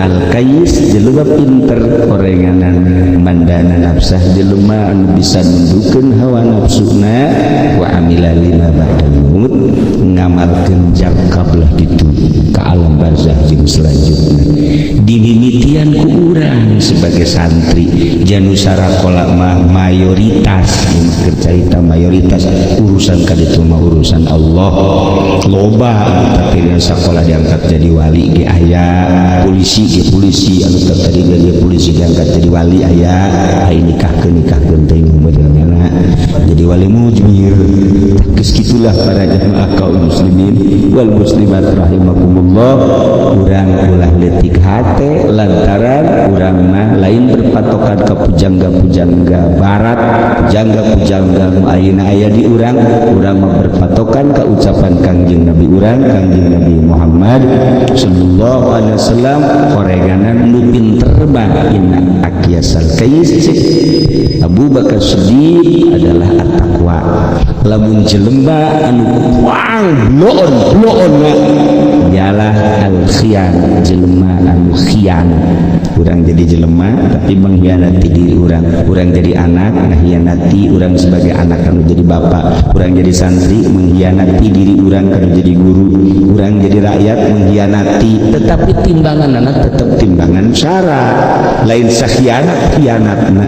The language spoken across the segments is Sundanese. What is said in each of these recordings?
Al-kayis jelema pinter orenganan man dana nafsah, jelema anu bisa nundukeun hawa nafsuna, wa amila lima ba'dal maut, ngamalkeun jang kabelah ditu ka alam barzah jeung selanjutna. Dimimitian ku urang sebagai santri Janusara kolak mah mayoritas keur carita mayoritas, urusan ka ditu mah urusan Allah. Loba anu tadi sakola diangkat jadi wali ge aya, polisi ge polisi anu tadi jadi polisi diangkat jadi wali aya, ai nikahkeun nikahkeun teh modelna jadi wali mujmir. Geus kitulah, para jamaah kaum muslimin wal muslimat rahimakumullah, urang ulah leutik hate lantaran urang mah lain berpatokan ke pujangga-pujangga barat, pujangga-pujangga nu ayeuna aya di urang. Urang mah berpatokan ke ucapan Kangjeng Nabi urang, Kangjeng Nabi Muhammad sallallahu alaihi wasallam. Orenganan nu pinter mah inna akyasal kayis Abu Bakar Siddiq adalah at-taqwa. Lamun jelema anu buang bloon bloon ialah al khian, jelema anu khian. Urang jadi jelema tapi mengkhianati diri urang, urang jadi anak mengkhianati urang sebagai anak anu jadi bapak, urang jadi santri mengkhianati diri urang kalau jadi guru, urang jadi rakyat mengkhianati, tetapi timbangan anak tetap timbangan syara, lain sakhianat khianatna.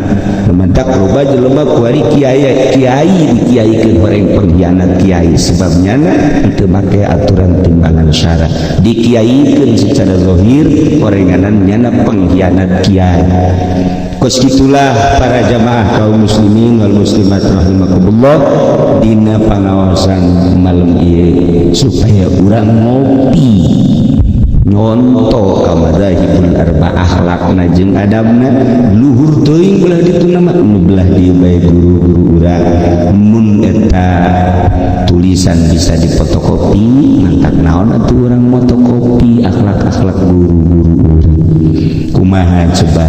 Mentak loba jelema kuari kiai kiai dikiaikeun orang pengkhianat kiai, sebabnya itu make aturan timbangan syara, dikiaikeun secara zahir, orenganan nyana pengkhianat kiai. Kos gitulah, para jamaah kaum muslimin wal muslimat rahimakumullah, dina pangawasan malam ieu supaya urang ngopi nyonto ka madzahibul arba'ah, akhlakna jeung adabna luhur teuing. Belah ditu nama nu belah dieu bae guru-guru urang, mun eta tulisan bisa difotokopi, mantak naon atuh urang motokopi akhlak-akhlak guru-guru urang. Kumaha coba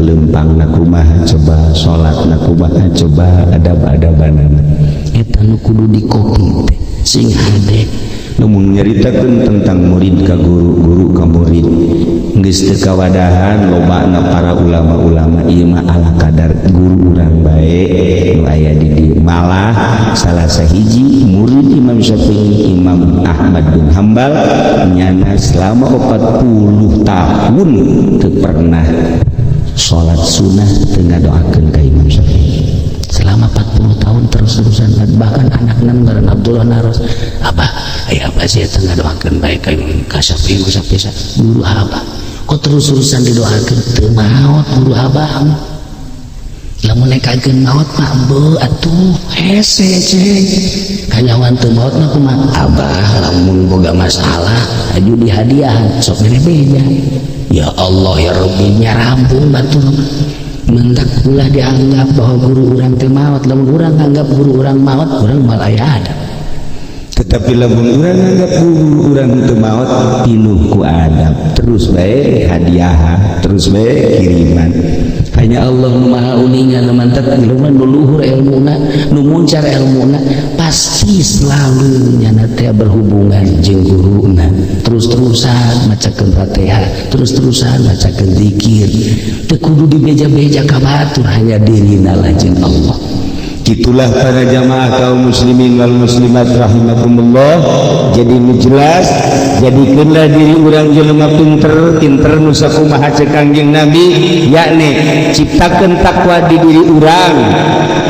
lempangna, kumaha coba salatna, kumaha coba adab-adabanana, eta nu kudu dikopi teh sing hade. Lamun nyaritakeun tentang murid ka guru, guru ka murid, geus teu kawadahan lobana para ulama-ulama. Ieu mah ala kadar guru urang bae nu aya di dieu. Malah salah sahiji murid Imam Syafi'i, Imam Ahmad bin Hambal, nyana selama 40 tahun teu pernah salat sunnah teu ngadoakeun ka Imam Syafi'i. Selama 40 tahun terus-terusan, bahkan anakna ngaran Abdullah naros, "Apa aya apa sih eta ngadoakeun bae ka Imam, ka Syafi'i?" Masa bisa guru abah kok terus-terusan didoakeun teu maot? Guru abah lamun nekakeun maot mah beuh atuh hese ceng kanyawan teu maot mah kumaha? Abah lamun boga masalah aju dihadiahan, sok mere beja. Ya Allah ya Rabbi, nyarambung batur. Mentak ulah dianggap bahwa guru urang teh maot. Lamun urang anggap guru urang maot, urang mal aya ada. Tetapi lamun urang anggap guru urang teu maot, pinuh ku adab, terus bae hadiah, terus bae kiriman. Hanya Allah nu maha uninga. Nu mantak jelema nu luhur ilmuna, nu muncar ilmuna, pasti selalu nyana teh berhubungan jeung guruna, terus-terusan macakeun Fatihah, terus-terusan macakeun zikir, teu kudu dibeja-beja ka batur, hanya dirina lah jeung Allah. Itulah, para jamaah kaum muslimin wal muslimat rahimakumullah. Jadi nu jelas, jadikeunlah diri urang jelema pinter. Pinter nu sakumaha ceuk Kangjeng Nabi, yakni ciptakeun takwa di diri urang,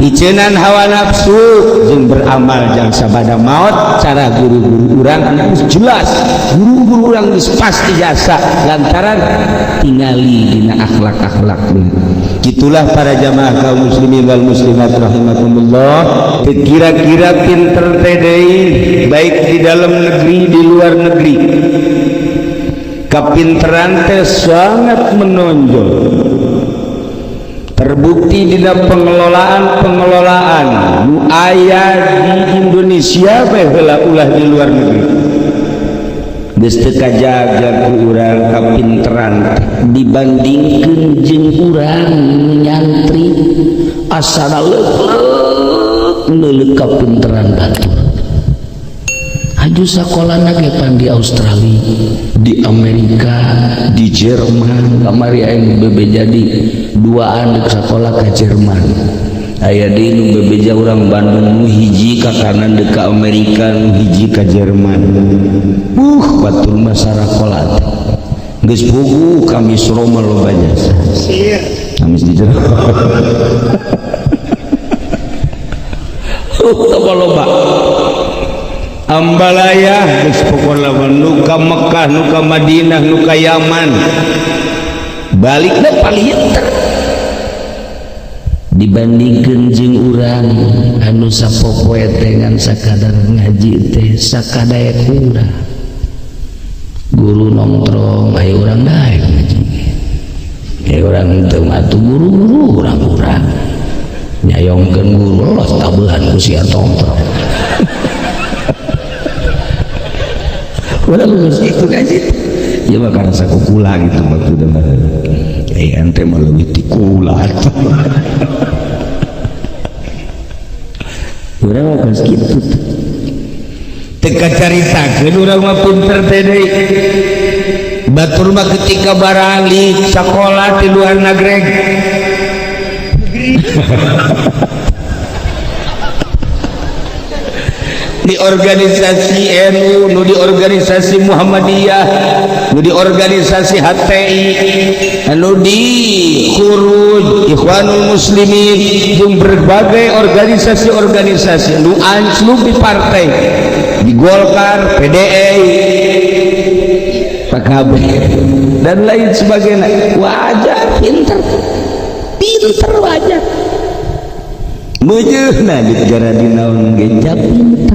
hiceunan hawa nafsu, jeung beramal jang sabada maut. Cara guru-guru urang geus jelas, guru-guru urang geus pasti jasa lantaran tingali dina akhlak-akhlakna. Gitulah, para jamaah kaum muslimin wal muslimat rahimakumullah. Kira-kira pinter teh deui, baik di dalam negeri, di luar negeri, kepinteran teh sangat menonjol, terbukti di dalam pengelolaan-pengelolaan nu aya di Indonesia bae heula, ulah di luar negeri. Geus teu kajaga ku urang kapinteran dibandingkeun jeung urang nyantri asana leuk-leuk, neuleuk kapinteran batur. Aju sakolana ge pan di Australia, di Amerika, di Jerman. Kamari aing bebe jadi duaan deuk sakola ka Jerman. Aya deui nu bebeja urang Bandung nu hiji ka kanan deuk ka Amerika, nu hiji ka Jerman. Batur mah sarakola teh. Geus puguh ka Misro mah loba jasa. Amis di jero. Loba. Ambalaya geus pokona mah nu ka Mekah, nu ka Madinah, nu ka Yaman. Balikna palinter. Dibandingkeun jeung urang anu sapopoe teh ngan sakadar ngaji teh sakadaek urang. Guru nongtrong aya urang daek ngaji. Aya urang teu mah atuh guru-guru urang-urang. Nyayongkeun guru los tabehan ku sia tongtrong. Urang geus kitu ngaji. Ieu mah karasa kukula gitu maksudna mah. Ente mah leuwih ti kula. Urang mah geus kitu. Teu kacaritakeun urang mah pinter teh deui. Batur mah ketika baralik sakola di luar negeri. Di organisasi NU, nu di organisasi Muhammadiyah, nu di organisasi HTI, nu di Khuruj, Ikhwanul Muslimin, jeung berbagai organisasi-organisasi nu anclub di partai, di Golkar, PDI, PKB dan lain sebagainya. Wajar pinter, pinter wajar. Meujeuna di negara di naon ge pinter.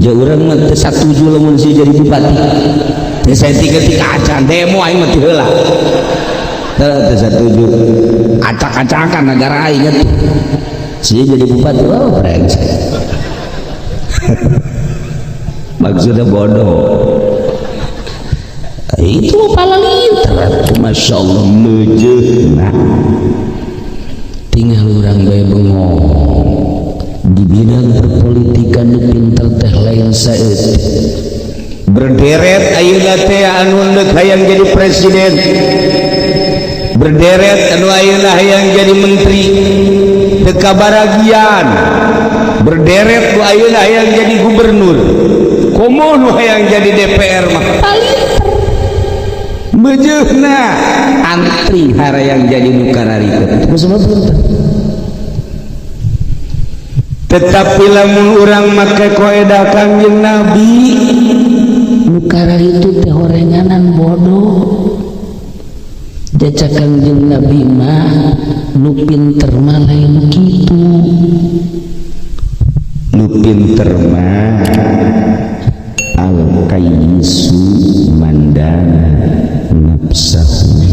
Jauh urang mah teu satuju lamun si jadi bupati. Teu saeutik-eutik acan demo aing mah teu heula. Teu satuju. Acak-acakan negara aing atuh. Si jadi bupati wah brengsek. Maksudnya bodoh. Itu palalinter Masya Allah meujeuna. Tinggal urang bae bengong. Di bidang perpolitikan nu pinter teh lain saeutik. Berderet ayeuna teh anu deuk hayang jadi presiden. Berderet anu ayeuna hayang jadi menteri. Teu kabaragian. Berderet nu ayeuna hayang jadi gubernur. Komo nu hayang jadi DPR mah. Palinter. Meujeuna antri harayang jadi nu kararikeut. Kumaha pinter. Tetapi lamun urang make koedah Kangjeng Nabi nu kararitu teh horenganan bodoh. Jajak Kangjeng Nabi mah nu pinter mah lain kitu. Nu pinter mah al kayyisu mandana nafsahu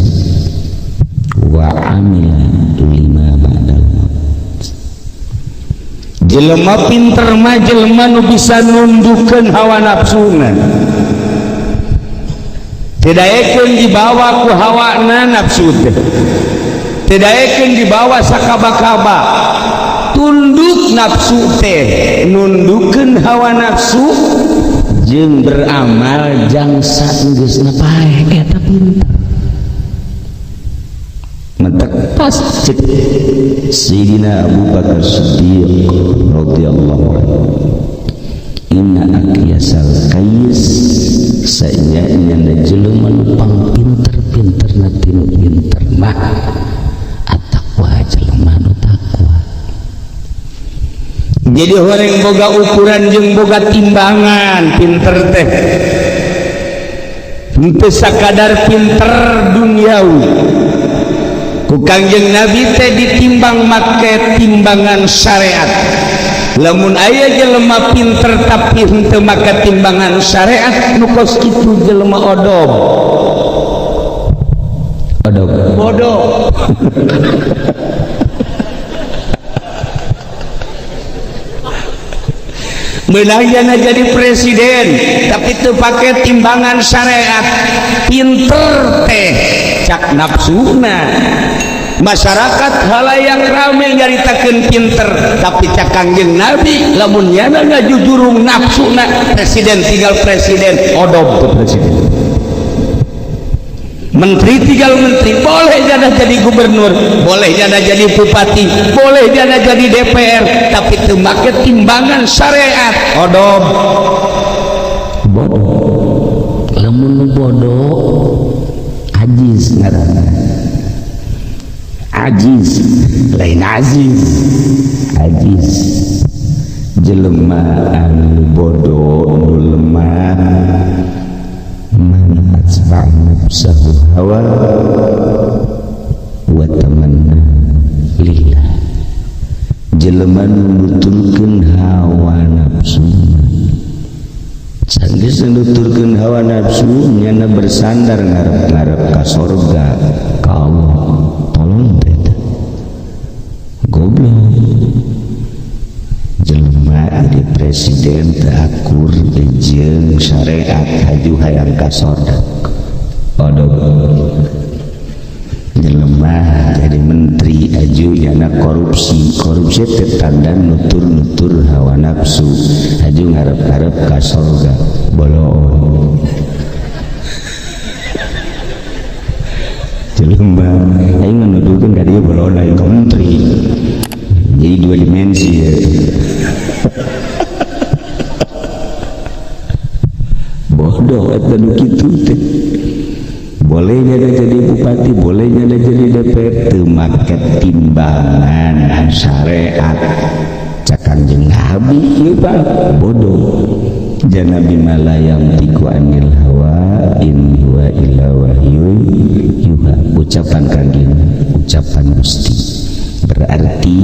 wa amila lima ba'dal maut. Jelema pinter mah jelema nu bisa nundukeun hawa nafsuna. Teu daekeun dibawa ku hawana nafsu teh. Teu daekeun dibawa sakaba-kaba. Tunduk nafsu teh, nundukeun hawa nafsu jeung beramal jangsa geusna paeh eta pinter. Mentek pas cek Sayyidina Abu Bakar Siddiq radhiyallahu anhu. Inna aqyasal kais saenya-nya jelema nu pangpinter-pinterna tinu pinter mah at-taqwa jelema nu takwa. Jadi horeng boga ukuran jeung boga timbangan pinter teh. Henteu sakadar pinter duniawi. Ku Kangjeng Nabi teh ditimbang make timbangan syariat. Lamun aya jelema pinter tapi henteu make timbangan syariat nu kos kitu jelema odob. Odob. Bodoh. Meunang jadi presiden tapi teu pake timbangan syariat. Pinter teh cak nafsuna. Masyarakat halayak rame nyaritakeun pinter, tapi cak Kangjeng Nabi lamun nyana ngajujurung nafsuna, presiden tinggal presiden, odom tuh presiden, menteri tinggal menteri, boleh jana jadi gubernur, boleh jana jadi bupati, boleh jana jadi DPR, tapi teu make timbangan syariat, odom bodoh. Lamun bodoh ajiz ngaranna, ajiz lain aziz, ajiz jelema anu bodoh, nu lemah. Man atba'a nafsahu hawa wa tamanna lillah, jelema nu nuturkeun hawa nafsu, sanggeus nuturkeun hawa nafsu nyana bersandar ngarep-ngarep ka sorga ka Allah, tolong teh goblok. Jelema jadi presiden teu akur jeung syariat, haju hayang ka sorga, odog. Jelema jadi menteri aju nyana korupsi, korupsi teh tanda nutur-nutur hawa nafsu, haju ngarep-ngarep ka sorga, boloon. Jelema aing nuduhkeun ka dieu boloon aing ka menteri, jadi dua dimensi ya. Bodoh eta nu kitu teh. Boleh nyada jadi bupati, boleh nyada jadi DPR, teu make timbangan syariat. Cak Kangjeng Nabi ieu Pak, bodoh. Janabi malayam tiku anil hawa in huwa illa wahyu yuha. Ucapan Kangjeng, ucapan Gusti. Berarti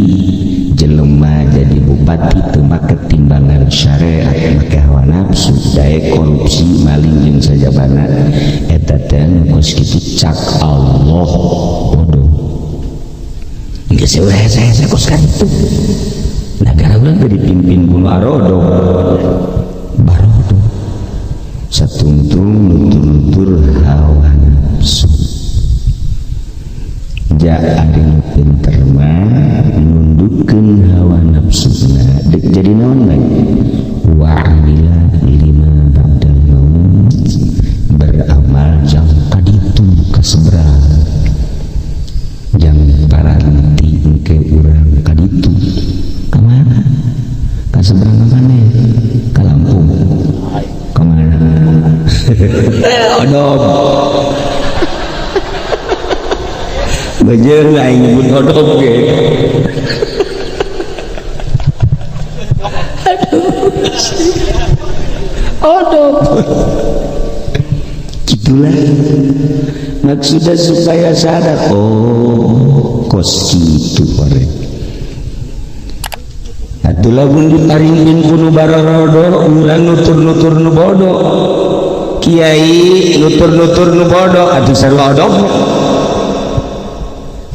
jelema jadi bupati teu make timbangan syariat, make hawa nafsu, daek korupsi, maling jeung sajabana, eta teh kos kitu cak Allah bodoh. Geus hese-hese kos kitu. Nagara urang teh dipimpin ku nu arodo, barodo, satungtung nutur-nutur hawa nafsu. Ja ari nu pinter mah nundukkeun hawa nafsuna dek jadi naon bae, wa amila lima ba'dal maut, beramal jang kaditu ka seberang, jang paranti engke urang kaditu ka mana, ka seberang ka mana, ka Lampung ka mana. Odom bejer aing nyebut odom ge. Aduh, odom. Gitulah maksudnya supaya sadar, oh kos kitu korek. Atuh lamun ditaringin ku nu barorodo, urang nutur-nutur nu bodoh, kiai nutur-nutur nu bodoh, atuh sarua odom.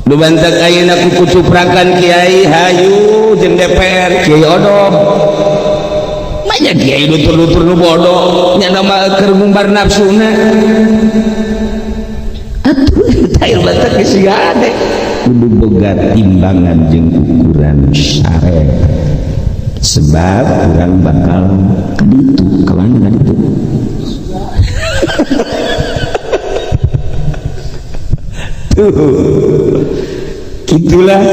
Nu bantak ayeuna ku kucuprakan kiai hayu jeung DPR, kiai odom. Manya kiai nutur-nutur nu bodoh, nya mah keur ngumbar nafsuna. Atuh teh bantak geus gade. Kudu boga timbangan jeung ukuran syariat. Sebab urang bakal kaditu, ka mana kaditu? Tuh, gitulah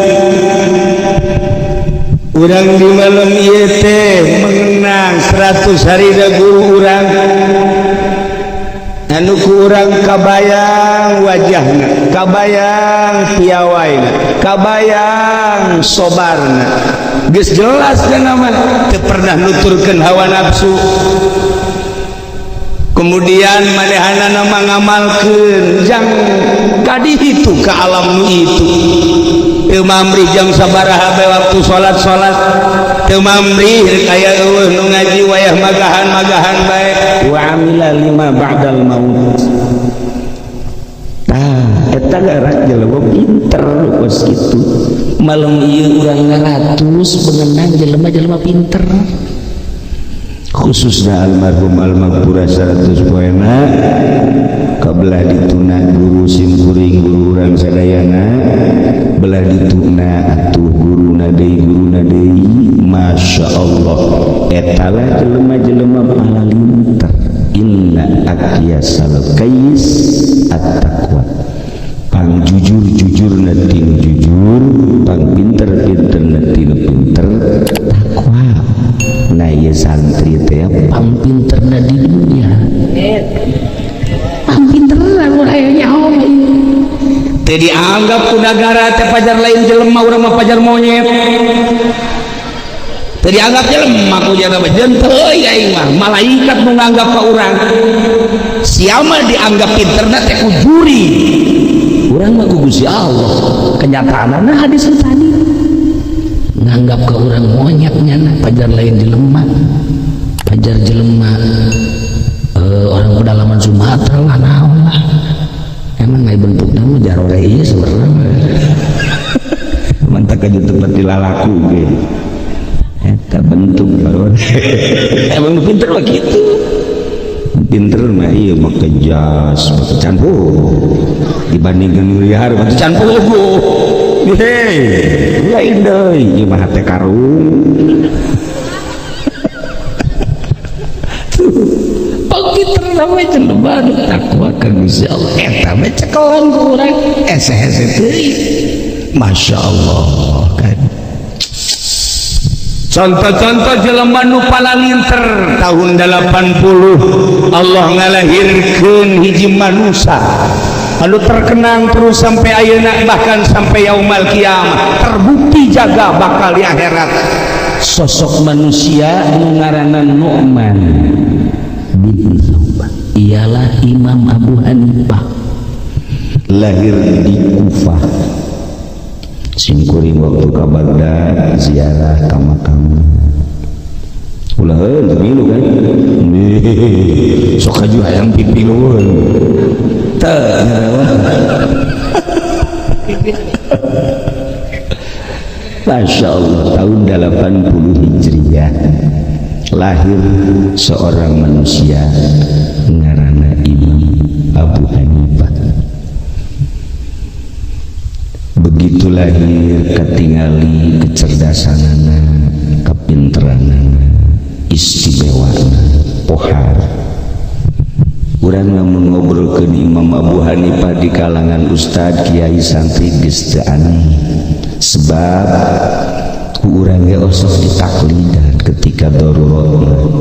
urang di malam ieu teh mengenang 100 hari da guru urang, anu ku urang kabayang wajahna, kabayang piawaina, kabayang sobarna, geus jelas kana mah teu pernah nuturkeun hawa nafsu. Kemudian manehanana ngamalkeun jang kadi itu ka alam nu itu, teu mamrih jang sabaraha bae waktu salat-salat, teu mamrih aya eueuh nu ngaji wayah magahan-magahan bae, wa amila lima ba'dal maut. Tah eta gerak jelema pinter kos kitu. Malam ieu urang ngaratus mengenang jelema-jelema pinter, khususnya almarhum almaghfurah 100 poena kabelah dituna guru simkuring guru urang sadayana Belah dituna atuh guruna deui Masya Allah etalah jelema-jelema palalinter inna akyasal kais at-taqwa pang jujur-jujurna tinu jujur pang pinter-pinterna tinu pinter takwa. Nah ieu santri teh pang pinterna di dunia pang pinterna mun aya nyaho teu dianggap ku nagara teh pajar lain jelema urang mah pajar monyet teu dianggap jelema ku jana mah jeung teuing aing mah malaikat nu nganggap ka urang siapa dianggap pinterna teh ku juri urang mah ku Gusti Allah kenyataanna hadis tadi nganggap ke urang monyet nyana pajar lain jelema pajar jelema orang pedalaman Sumatera lah naon lah emang nggak bentuknya mah jarore ieu sebenarnya mantap aja tempat dilalaku ge eta bentuk jarore emang pinter mah kitu pinter mah ieu make jas make can dibandingkan nu liar mah can puguh hei lain deui ieu mah hate karung pang pinter mah jelema nu takwa ka Gusti Allah eta mah cekelan ku urang hese-hese teuing Masya Allah kan. Contoh-contoh jelema nu palalinter tahun 80 Allah ngalahirkeun hiji manusia anu terkenang terus sampai ayeuna bahkan sampai yaumal kiamah terbukti jaga bakal di akhirat sosok manusia nu ngaranna Nu'man bin Tsauban ialah Imam Abu Hanifah lahir di Kufah simkuring waktu ka Baghdad ziarah ka makam ulah milu kan sok aju hayang pipilueun teu Masya Allah tahun 80 Hijriah lahir seorang manusia ngaranna Imam Abu Hanifah. Begitu lahir ketingali kecerdasanana, kepinteranana, istimewana, pohar. Urang lamun ngobrolkeun Imam Abu Hanifah di kalangan ustad, kiai, santri geus teu aneh. Sebab ku urang ge osok ditaklidan ketika darurat.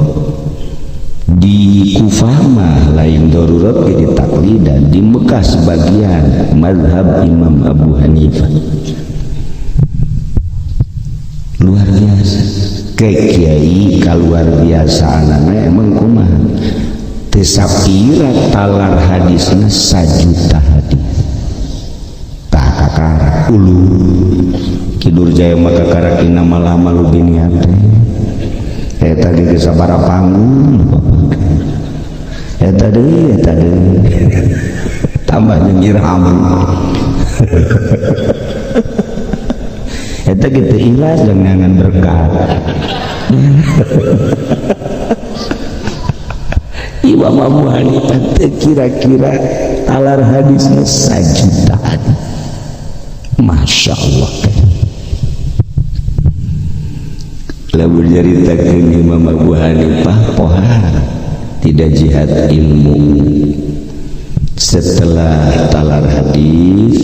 Di Kufah mah lain darurat ge ditaklidan, di Mekah sebagian mazhab Imam Abu Hanifah. Luar biasa. Ke kiai kaluar biasaanana emang kumaha? Teu sapira talar hadisna sajuta hadis. Tah kakara ulu Kidur Jaya maka karakina malah malu biniat teh. Eta ge geus sabaraha panggung bapak. Eta deui tambah jeung irham. Eta ge teu ikhlas jangan berkah. Imam Abu Hanifah teh kira-kira talar hadisnya sajutaan. Masya Allah. Lamun nyaritakeun Imam Abu Hanifah pohar tidak jihad ilmu. Setelah talar hadis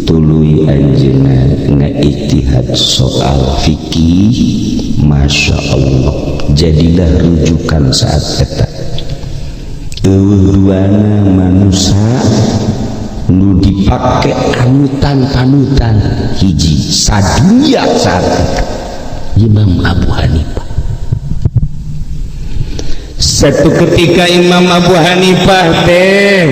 tuluy anjeunna ngaijtihad soal fikih, Masya Allah jadilah rujukan saat eta. Eueuh duana manusia nu dipake anutan-panutan hiji sadunya saat eta Imam Abu Hanifah. Satu ketika Imam Abu Hanifah teh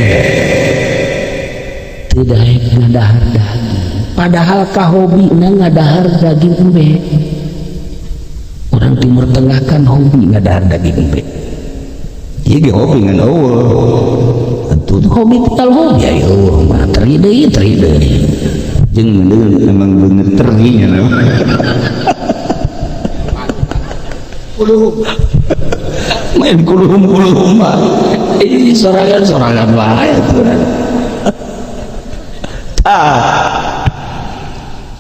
tidak ngadahar daging, padahal kahobina ngadahar daging embe. Orang Timur Tengah kan hobi ngadahar daging embe. Ieu ge hobi ngan eueuh. Atuh hobi total hobi ayo mah teri deui teri deui. Jeung memang bener teri nya. Kuluhum. Main kuluhum-kuluhum mah. Ini sorangan-sorangan wae atuh. Ah.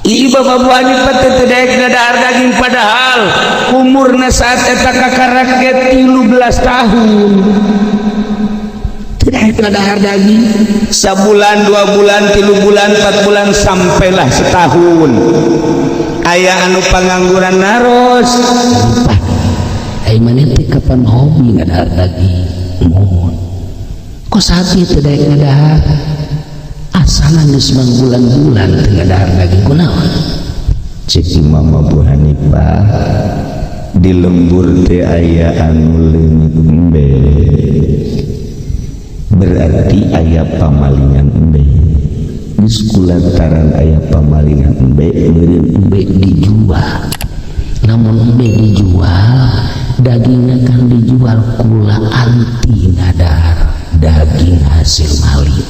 Imam Abu Hanifah teh teu daek ngadahar daging padahal umurna saat eta kakarak ge 13 tahun. Teu daek ngadahar daging sabulan, 2 bulan, 3 bulan, 4 bulan, sampailah setahun. Aya anu pangangguran naros. Pak, ai maneh teh kapan hobi ngadahar daging? Mohon. Kok sapi teu daek ngadahar? Asana geus mangbulan-bulan teu ngadahar daging, kunaon? Cek Imam Abu Hanifah, di lembur teh aya anu leungit embe, berarti aya pamalingan embe. Geus kulantaran aya pamalingan embe meureun Embe dijual, namun embe dijual dagingnya kan dijual, kula anti ngadahar daging hasil maling.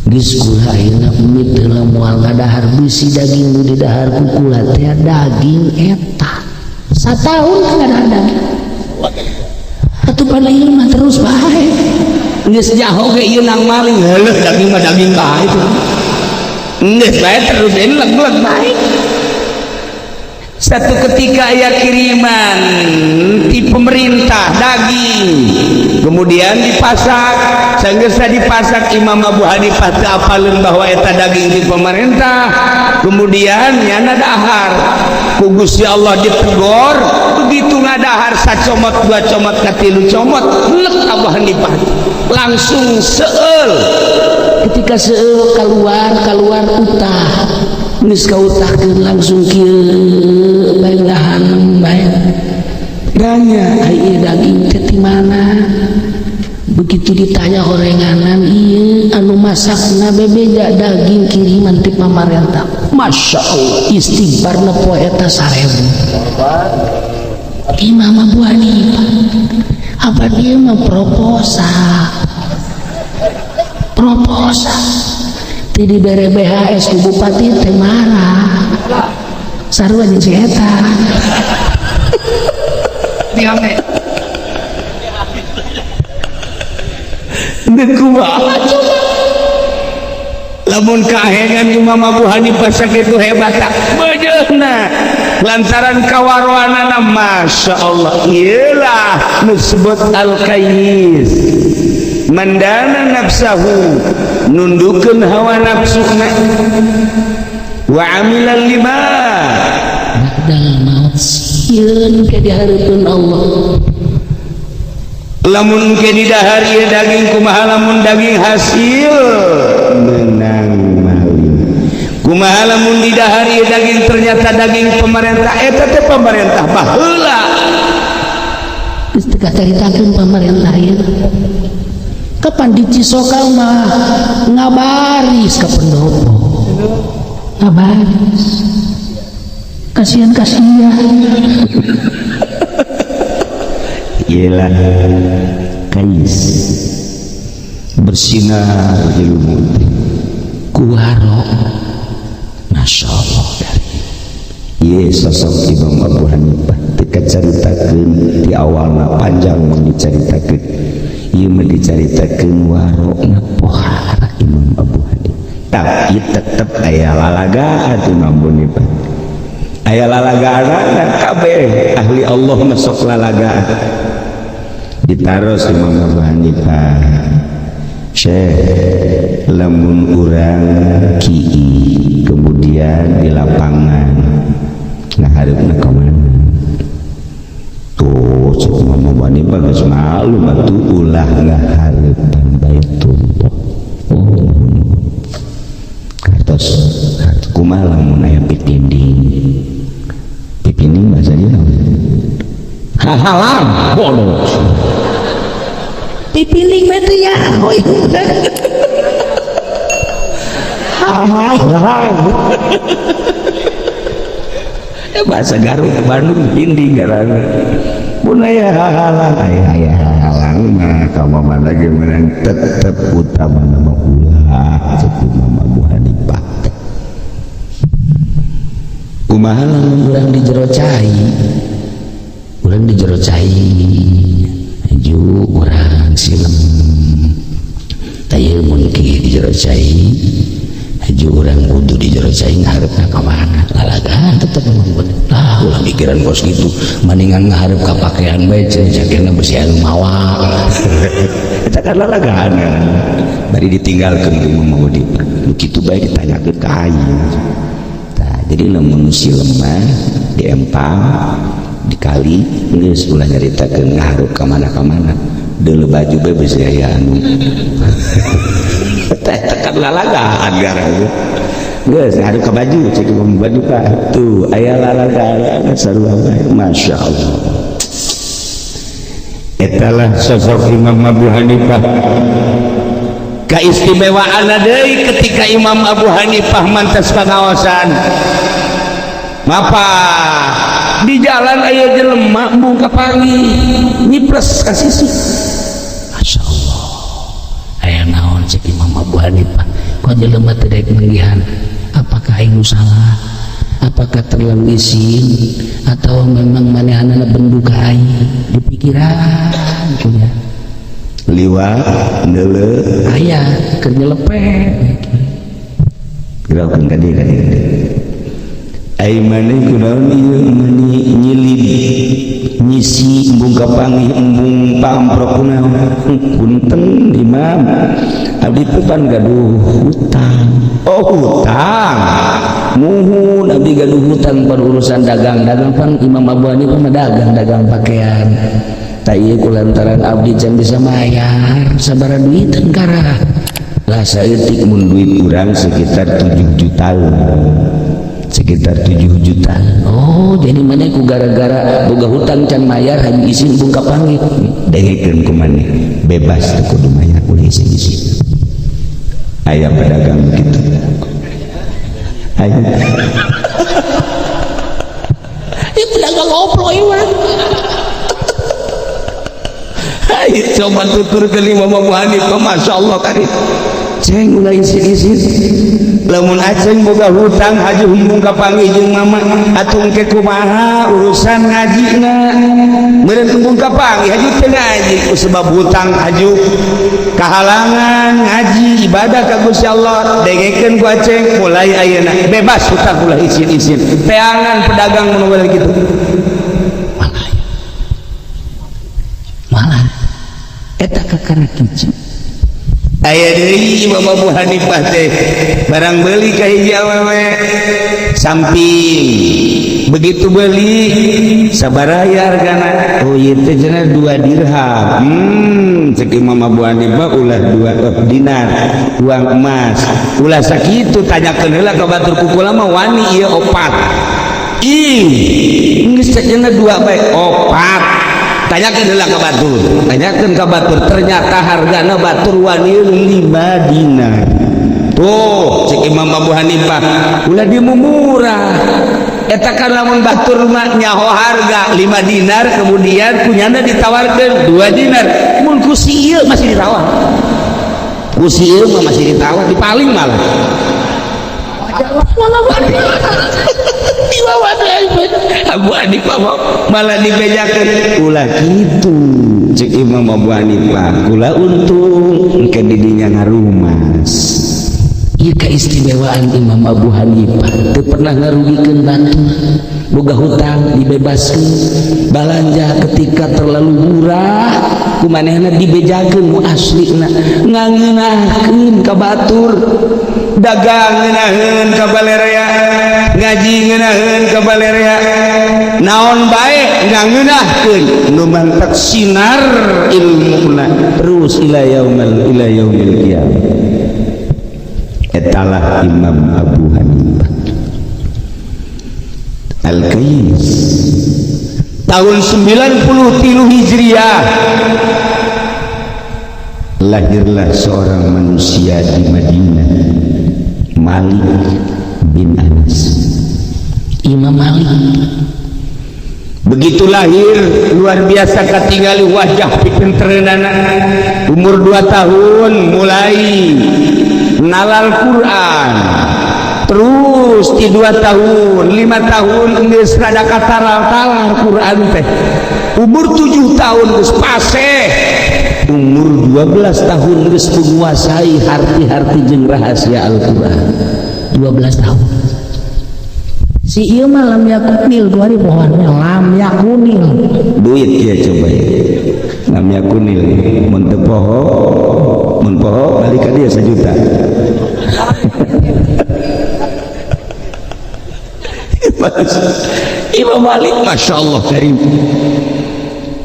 Geus kula ayeuna mimit heula moal ngadahar, bisi daging nu didahar ku kula teh daging eta. Satahun ngadahar daging atuh, pada ieu mah terus bae. Geus nyaho ge ieu nang maling, heueuh, daging mah daging bae itu. Geus bae terus leg-leg bae. Satu ketika aya kiriman di pemerintah daging, kemudian dipasak. Sanggeusna dipasak, Imam Abu Hanifah teu apaleun bahwa eta daging di pemerintah. Kemudian nyana dahar, ku Gusti Allah ditegor. Begitu ngadahar sacomot, dua comot, katilu comot, lek Abu Hanifah langsung seueul. Ketika seueul keluar, keluar utah, geus kautahkeun langsung kieu bae, ngahanem bae. Nanya. Ai ieu daging teh ti mana? Begitu ditanya horenganan, ieu anu masakna bebeja daging kiriman ti pamarentah. Masya Allah, istighfarna poe eta 1000. Imam Abu Hanifah apa dia mah proposal, proposal ti dibere BHS ku bupati teh marah, sarua jeung si eta. Deuk kumaha coba lamun kahengan Imam Abu Hanifah sakitu hebat tak bejeuna lantaran kawaroanana. Masya Allah, iyalah nu disebut al-kayyis, man dana nafsahu, nundukeun hawa nafsuna, wa amila lima ba'dal maut, sieun ke dihareupeun Allah. Lamun ke didahar ieu daging, kumaha lamun daging hasil menang maling? Kumaha lamun didahar ieu daging ternyata daging pemerintah? Eta teh pemerintah baheula. Geus teu kacaritakeun pamarentah ieu. Kapan di Cisoka mah ngabaris ka pendopo, ngabaris, kasihan kasihan. Ialah kais bersinar ilmu kuwaro, Masya Allah dari Ye sosok Imam Abu Hanifah teu kacaritakeun di awalna, panjang mun dicaritakeun. Ieu mah dicaritakeun warokna pohara Imam Abu Hanifah, tapi tetep aya lalagaan. Imam Abu Hanifah aya lalagaan, kabeh ahli Allah masuk lalagaan. Ditaros Imam Abu Hanifah, "Syekh, lamun urang ki'i kemudian di lapangan ngaharepna ka mana?" Tuh cek Imam Abu Hanifah, geus maklum atuh, ulah ngahareupan Baitullah. Oh, kartos kumaha lamun aya pitinding? Pitinding bahasa dia naon? Hahalang bodoh. Pipiling mah teh ya, oh iya. Hahalang ya, bahasa Garut Bandung pinding ngaranna. Mun aya hahalang, aya aya hahalang mah ka mana ge meunang, tetep utama nama ulah. Cek Imam Abu Hanifah teh, kumaha lamun urang di jero cai, urang di jero cai ju urang silem, tah ieu mun kieu di jero cai. Nuju urang kudu di jero cai ngaharepna ka mana? Lalagaan tetep memang bener. Lah, ulah mikiran kos kitu. Mendingan ngaharep ka pakaian bae cenah jakena besi anu mawa. Eta kan lalagaan kan. Bari ditinggalkeun ku Imam Abu Hanifah. Nu kitu bae ditanyakeun ka aing. Tah, jadi lamun si lemah diempang dikali geus ulah nyaritakeun ngaharep ka mana-ka mana. Deuleu baju bae besi aya anu. Teh tekan lalagaan garang. Geus ngaharep ka baju cek imam baju ka tuh aya lalagaan sarua bae. Masya Allah. Etalah sosok Imam Abu Hanifah. Keistimewaan deui ketika Imam Abu Hanifah mantas pangaosan. Mapa di jalan aya jelema embung kapanggih nyiples ka sisi. Masya Allah. Aya naon cek Imam Abu Hanifah? Kok jelema teu daek manggihan? Apakah aing nu salah? Apakah terlalu isin atau memang manehanana bendu ka aing? Di pikiran kunya. Liwat neuleuh aya keur nyelepet. Gerakan ka dieu ka dieu. Ai maneh kunaon ieu meuni nyilid nyisi embung kapanggih embung pamprok kunaon? Punten Imam, abdi teh pan gaduh hutang. Oh hutang, muhun abdi gaduh hutang pan urusan dagang-dagang pan Imam Abu Hanifah mah dagang-dagang pakaian. Tak ieu kulantaran abdi can bisa mayar sabaraha duiteun karah. Lah saeutik mun duit urang sekitar 7 juta. Sekitar 7 juta. Oh, jadi mana ku gara-gara boga hutang can mayar haji isin bung kapanggih. Dengekeun ku maneh, bebas teu kudu mayar ulah isin-isin. Aya pedagang begitu. Aya. Ieu pedagang oplo ieu mah. Hai, coba tuturkeun Imam Abu Hanifah, Masya Allah kari. Ceng ulah isin-isin. Lamun aceng boga hutang haji embung kapanggih jeung mama atuh engke kumaha urusan ngajina. Meureun embung kapanggih haju teu ngaji ku sebab hutang haju kahalangan ngaji ibadah ka Gusti Allah. Dengekeun ku aceng mulai ayeuna bebas hutang ulah isin-isin. Teangan pedagang mun boleh kitu. Malah. Malah eta kakara kicu. Aya deui Imam Abu Hanifah teh barang beuli ka hiji awewe samping begitu beli sabaraha hargana? Oh ieu teh cenah 2 dirham. Cek Imam Abu Hanifah ulah 2 dinar uang emas ulah sakitu tanyakeun heula ka batur kukula mah wani ieu opat. Ih geus cek cenah 2 bae opat. Tanyakeun heula ka batur, tanyakeun ka batur ternyata hargana batur wani 5 dinar. Tuh cek Imam Abu Hanifah ulah dimurah. Eta kan lamun batur mah nyaho harga 5 dinar kemudian kunyana ditawarkeun 2 dinar. Mun ku si ieu masih ditawar. Ku si ieu mah masih ditawar dipaling malah. Abu Hanifah malah dibejakeun ulah kitu cek Imam Abu Hanifah kula untung engke di dinya ngarumas. Ieu keistimewaan Imam Abu Hanifah teu pernah ngarugikeun batur, boga hutang dibebaskeun, balanja ketika terlalu murah ku manehna dibejakeun nu aslina ngangeunahkeun ka batur, dagang ngeunaheun ka balerea, ngaji ngeunaheun ka balerea, naon bae ngangeunahkeun nu mantak sinar ilmuna terus ila yaumil qiyamah. Etalah Imam Abu Hanifah Al-Qais. Tahun 93 Hijriah lahirlah seorang manusia di Madinah, Malik bin Anas. Imam Malik begitu lahir luar biasa katingali wajah pipintereunana. Umur 2 tahun mulai nalal Quran, terus di 2 tahun 5 tahun geus rada kataral-talar Quran teh. Umur 7 tahun geus paseh, umur 12 tahun geus menguasai harti-harti jeung rahasia Al-Quran. 12 tahun. Si ieu mah lam yakunil dua hari pohoannya lam yakunil. Duit ya coba ya. Lam yakunil mun teu poho, mun poho balik ka dia 1 juta. Imam Malik Masya Allah karim.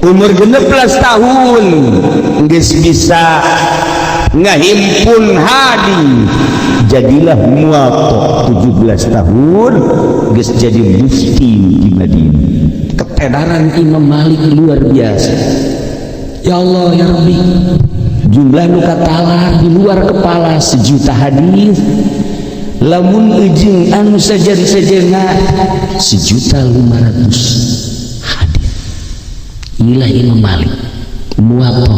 Umur 16 tahun geus bisa ngahimpun hadis, jadilah Muwatta. 17 tahun geus jadi mufti di Madinah. Ketenaran Imam Malik luar biasa. Ya Allah ya Rabbi, jumlah nu katalar di luar kepala 1 juta hadis, lamun ujung anu sajen-sajena 1.500.000 hadis. Inilah Imam Malik Muwatta.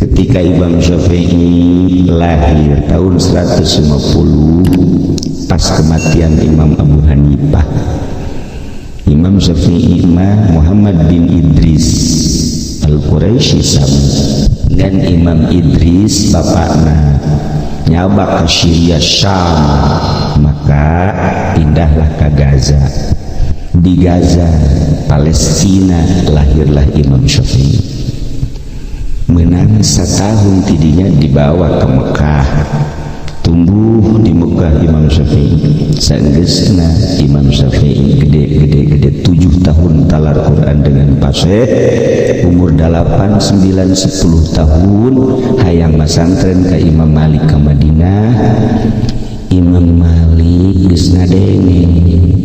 Ketika Imam Syafi'i lahir tahun 150 pas kematian Imam Abu Hanifah, Imam Syafi'i mah Muhammad bin Idris Al-Quraisy sami dan Imam Idris bapakna nyabak ke Syria Syam, maka pindahlah ke Gaza. Di Gaza Palestina lahirlah Imam Syafi'i. Menang setahun tidinya dibawa ke Mekah, tumbuh di Mekah Imam Syafi'i. Saenggeusna Imam Syafi'i gede-gede-gede 7 tahun talar Quran dengan fasih. Umur 8, 9, 10 tahun hayang masantren ke Imam Malik ke Madinah. Imam Malik geus ngadenge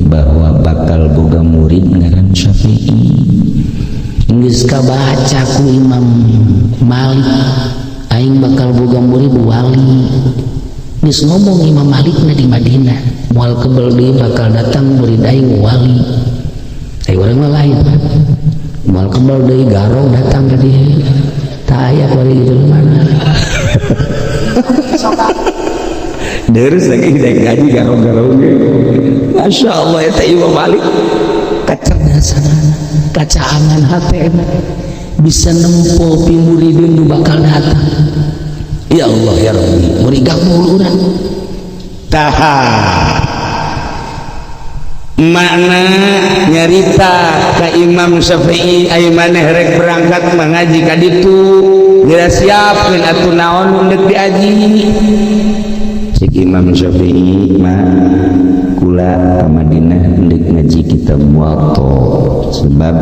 bahwa bakal boga murid ngaran Syafi'i. Geus kabaca ku Imam Malik, aing bakal boga murid wali. Geus ngomong Imam Malik na di Madinah, moal kebel deui bakal datang murid aing wali. Ai urang mah lain, Pak. Moal kebel deui garong datang ka dieu. Tah aya wali di mana. Terus lagi naik gaji garong-garong. Masya Allah eta Imam Malik kecerdasan, kacaangan hatena bisa nempo pimuridin nu bakal datang. Ya Allah ya Rabbi, murid gabul urang. Taha makna nyarita ka Imam Syafi'i ai maneh rek berangkat mengaji ka ditu geura siapkeun atuh naon nu deuk diaji. Cik Imam Syafi'i mah kula ka Madinah deuk ngaji kitab Muwatta, sebab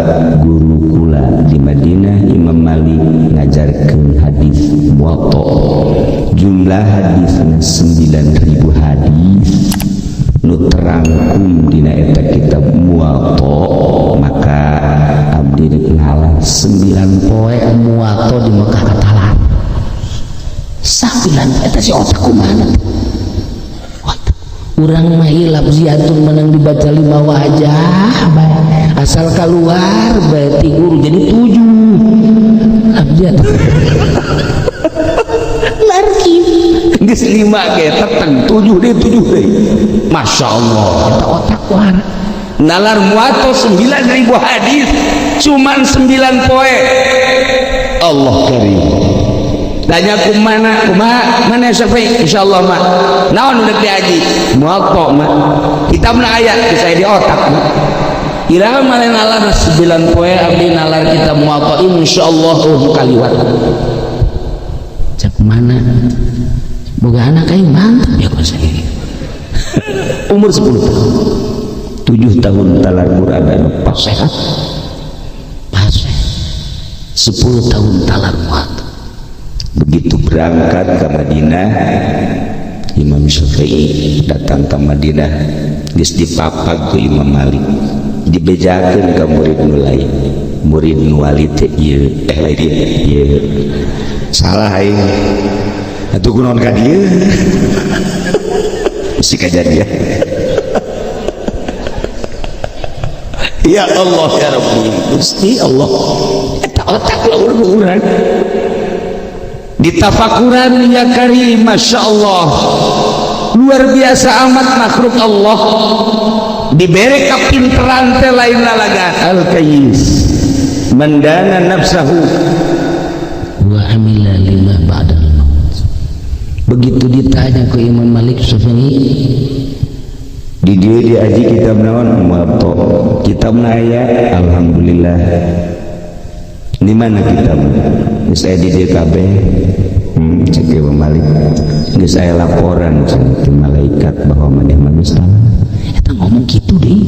guru kula di Madinah Imam Malik ngajarkeun hadis Muwatta. Jumlah hadisna 9.000 hadis nu terangkum dina eta kitab Muwatta, maka abdi deuk ngalah 9 poe Muwatta di Mekah katalar. 9 eta si otak kumaha? Urang mah hilap ziatun menang dibaca 5 wajah bae. Asal keluar bae ti guru jadi 7. Abjad. Larki geus 5 ge teteng 7 deui 7 deui. Masya Allah eta otak war. Nalar Muwatta 9.000 hadis cuman 9 poe. Allah karim. Tanya kumana kumaha mana Syafi'i insyaallah mah naon udah diaji Muwatta mah kitabna aya geus aya di otak mah. Iraha mah nalar 9 poe abdi nalar kitab Muwatta insyaallah kaliwat. Cak mana boga anak aing mantap ya ku saya. Umur 10 tahun 7 tahun talar Quran anu sehat. Paseh 10 tahun talar Muwatta. Begitu berangkat ke Madinah, Imam Syafi'i datang ke Madinah geus dipapag ku Imam Malik, dibejakeun ka murid nu lain. Murid nu wali teh ieu eh lain ieu. Salah aing. Atuh kunaon ka dieu? Bisi kajadian. Ya Allah ya Rabbi, Gusti Allah. Eta otak laur urang. Ditafakuran ya karim, Masya Allah luar biasa amat makhluk Allah diberi kapinteran teh lain lalagan al-kayis mendana nafsahu wa amila lima ba'dal maut. Begitu ditanya ke Imam Malik Syafi'i, Di dieu diaji kitab naon? Muwatta. Kitabna aya, alhamdulillah. Di mana kitab? Geus aya di dieu kabeh. Cek Imam Malik. Geus aya laporan cenah ti malaikat bahwa maneh mah geus tahu. Eta ngomong gitu deh.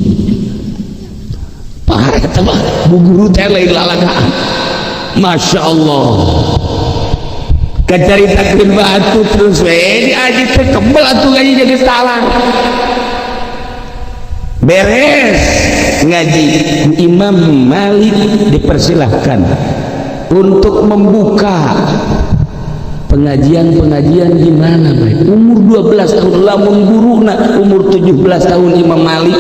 Parah eta mah, bu guru teh lain lalagaan. Masya Allah. Kacaritakeun batu terus we diaji teh kebel atuh ngaji jadi talang. Beres ngaji, Imam Malik dipersilahkan untuk membuka Pengajian-pengajian di mana baik. Umur 12 tahun, lamun guruna umur 17 tahun Imam Malik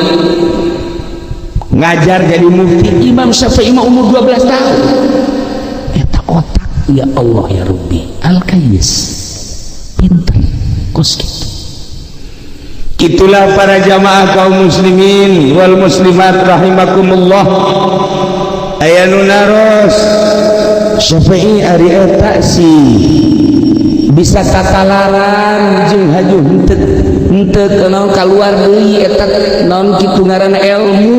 ngajar jadi mufti. Imam Syafi'i mah umur 12 tahun. Eta otak, ya Allah ya Rabbi, al-kayyis, pinter kos gitu. Itulah para jamaah kaum muslimin wal muslimat rahimakumullah. Aya nu naros, Syafi'i ari eta sih bisa tatalaran jeung haju henteu henteu naon kaluar deui eta naon kitu ngaranna ilmu,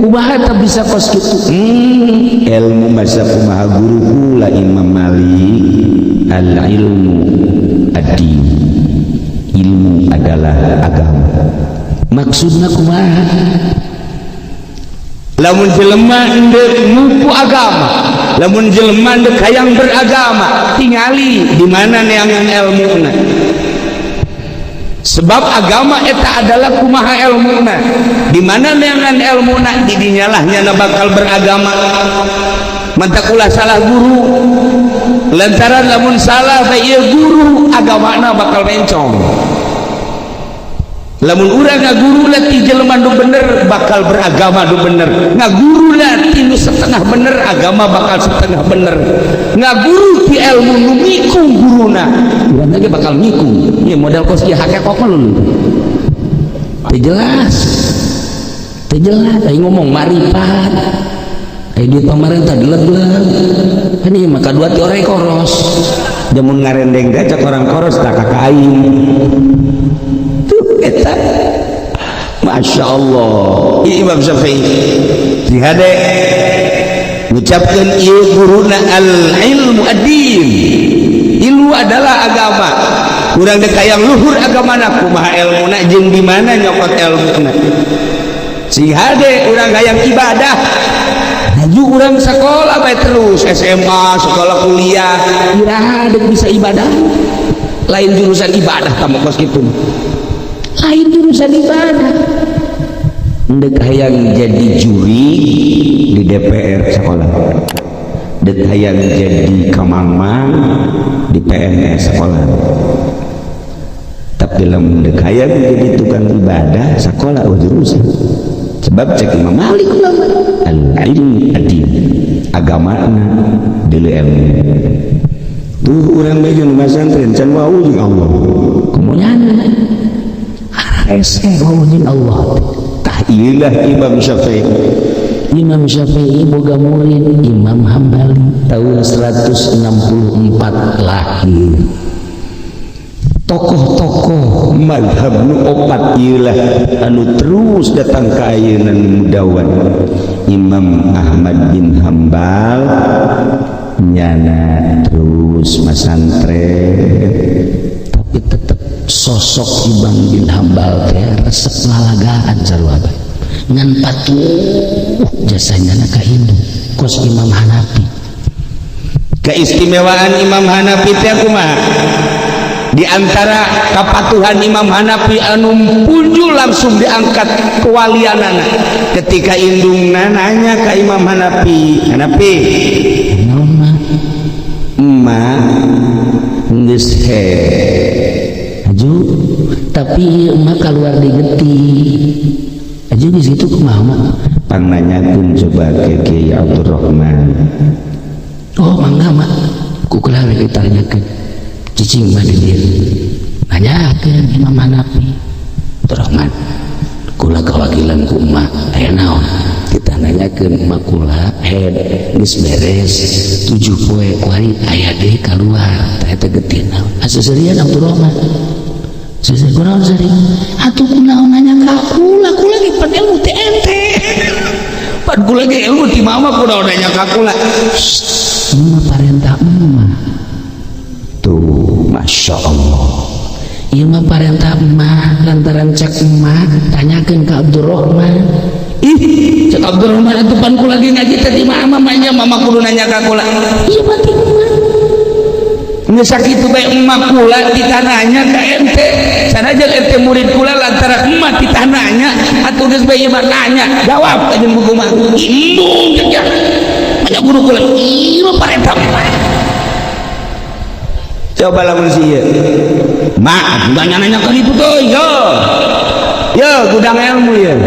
kumaha eta bisa kos kitu? Ilmu masa kumaha guru kula Imam Malik, al ilmu ad-din, ilmu adalah agama. Maksudna kumaha? Lamun jelema endek mupu agama, lamun jelema endek hayang beragama, tingali di mana neangan ilmuna, sebab agama eta adalah kumaha ilmuna. Di mana neangan ilmuna, di dinya lah nyana bakal beragama. Mantak ulah salah guru, lantaran lamun salah bae ieu guru, agamana bakal mencong. Lamun urang ngaguru lah ti jelema nu bener, bakal beragama nu bener. Ngaguru lah ti nu setengah bener, agama bakal setengah bener. Ngaguru ti ilmu nu mikung guruna, urang ge bakal mikung. Ieu model kos kieu hakekok mah lulu teu jelas, teu jelas. Aing ngomong maripat, aing duit pamarentah dileg-leg kan, ieu mah kadua ti oray koros. Jamun ngarendeng teh cek orang koros tak ka aing tuh eta. Masya Allah, Imam Syafi'i dihade ngucapkeun ieu guruna, al ilmu ad-din, ilmu adalah agama. Urang dek hayang luhur agamana, kumaha ilmuna jeung di mana nyokot ilmuna? Sing hade urang hayang ibadah, Laju urang sekolah bae terus SMA, sekolah, kuliah. Iraha dek bisa ibadah? Lain jurusan ibadah kamu kos gitu. Lain jurusan ibadah. Dek hayang jadi juri di DPR, sekolah. Dek hayang jadi kamangmang di PNS, sekolah. Tapi lamun dek hayang jadi tukang ibadah, sekolah, oh, jurusan. Sebab cek Imam Malik ulama, al ilmu adin, agama dulu ilmu. Tuh urang bae jeung masantren can wau jeung Allah. Kemudian hese wau jeung Allah. Tah ieulah Imam Syafi'i. Imam Syafi'i boga murid Imam Hambali, tahun 164 lahir. Tokoh-tokoh madhab nu opat ieulah anu terus datang ka ayeuna mudawan. Imam Ahmad bin Hambal nyana terus masantren. Tapi tetep sosok Imam bin Hambal teh resep lalagaan sarua bae, ngan patuh jasanya ka indung kos Imam Hanafi. Keistimewaan Imam Hanafi teh kumaha? Di antara kepatuhan Imam Hanafi anu punjul langsung diangkat kewalianana ketika indungna nanya ke Imam Hanafi, "Hanafi, Naon, Mak?" "Emak geus Aju, tapi ieu emak keluar di getih aju di situ, kumaha, Mak? Pang nanyakeun coba ke Kiai Abdurrahman." "Oh, mangga, Mak, ku kula we ditanyakeun." Cicing mah di dieu, nanyakeun Imam Hanafi, "Abdurrahman, kula kawakilan ku emak, aya naon?" Kita Nanyakeun makula head geus beres 7 poe kuari aya deui kaluar tah eta getih naon asa seurian Abdurrahman. Seuseuh kunaon seuri atuh kunaon nanya ka kula kula ge pan ilmu teh ente pan kula ge ilmu ti mama kunaon nanya ka kula. Mama parentah emak tuh Masya Allah. Ieu mah parentah emak lantaran cek emak tanyakeun ka Abdurrahman. Ih cek Abdurrahman atuh pan kula ge ngaji teh ti mama mah mama kudu nanya ka kula. Ieu mah ti emak geus sakitu bae emak kula ditananya ka ente sanajan ente murid kula lantaran emak ditananya atuh geus bae ieu mah nanya jawab ka jeung buku mah embung cek ya banyak guru kula ieu mah parentah emak. Coba lamun si ieu mak nanya-nanya ka ditu tuh yo yo gudang ilmu ieu.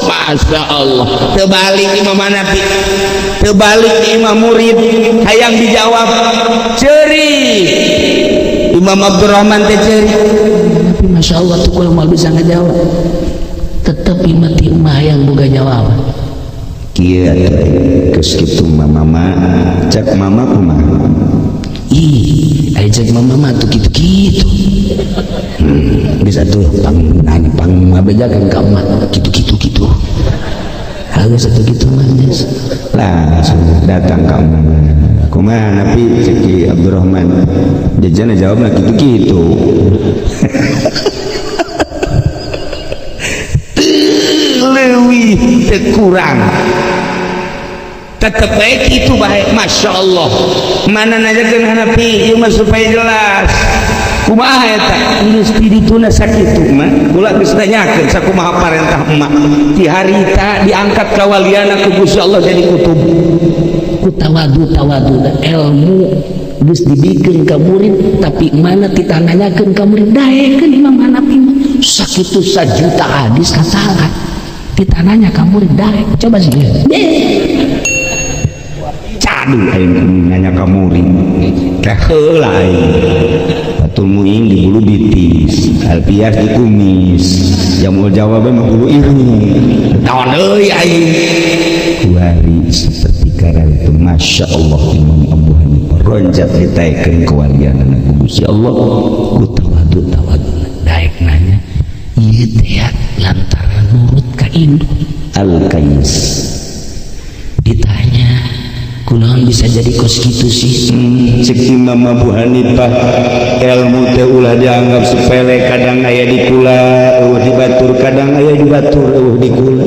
Masya Allah terbalik Imam Hanafi terbalik Imam murid hayang dijawab ceri Imam Abdurrahman teh ceri tapi Masya Allah tuh kalau mau bisa ngejawab tetep imam ti emak hayang boga jawab kieu geus kitu mama cek mama kumaha. Ih aya cek mama mah tuh kitu-kitu. Bisa tuh pang nanya pang ngabejakeun ka emak kitu-kitu kitu. Halus atuh kitu mah geus. Langsung datang ka emak. Kumaha Nabi cek Ki Abdurrahman. Jajana jawabna kitu-kitu. Leuwih teu kurang. Tetep baik itu baik Masya Allah. Mana nanyakeun Hanafi ieu mah supaya jelas. Kumaha eta geus ti dituna sakitu mah kula geus nanyakeun sakumaha parentah emak ti harita diangkat kawaliana ku Gusti Allah jadi kutub. Ku tawadu tawadu ilmu geus dibikeun ka murid tapi mana ditanyakeun ka murid daekeun Imam Hanafi mah sakitu sajuta hadis kasalah ditananya ka murid daek coba sih. Cadu aing nanya ka murid teh heula aing Fatul Muin di bulu bitis Alpias di kumis Jamul jawab mah bulu irung naon deui aing kuari seperti karang itu Masya Allah Imam Abu Hanifah ronjat ditaekeun kewalianana ku Gusti Allah ku tawadu tawadu daek nanya ieu teh lantaran nurut ka indung Al-Qais ditanya kunaon bisa jadi kos kitu sih. Cek Imam Abu Hanifah ilmu teh ulah dianggap sepele kadang aya di kula eueuh di batur kadang aya di batur eueuh di kula.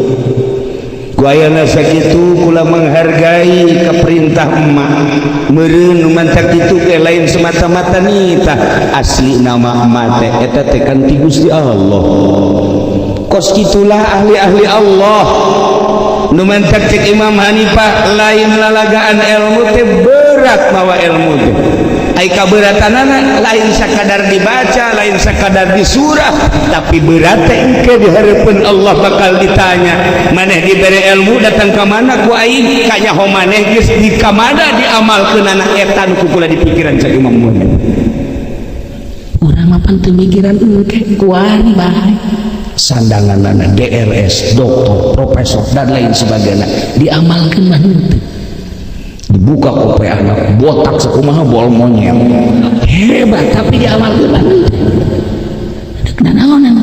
Ku ayana sakitu kula menghargai ka perintah emak meureun nu mantak kitu ge lain semata-mata nitah asli nama emak teh eta teh kan ti Gusti Allah. Kos kitulah ahli-ahli Allah. Nu mantak cek Imam Hanifah lain lalagaan ilmu teh berat mawa ilmu teh ai kaberatanana lain sakadar dibaca lain sakadar disurah tapi berat teh engke di hareupeun Allah bakal ditanya maneh dibere ilmu datang ka mana ku aing kanyaho maneh geus di ka mana diamalkeunana eta nu kukula dipikiran cek Imam Hanifah. Urang mah pan teu mikiran engke kuari bae sandanganana DRS, doktor, profesor dan lain sebagainya diamalkan mah henteu. Dibuka kope anak botak sakumaha bol monyet hebat tapi diamalkan mah henteu. Dek nanaonan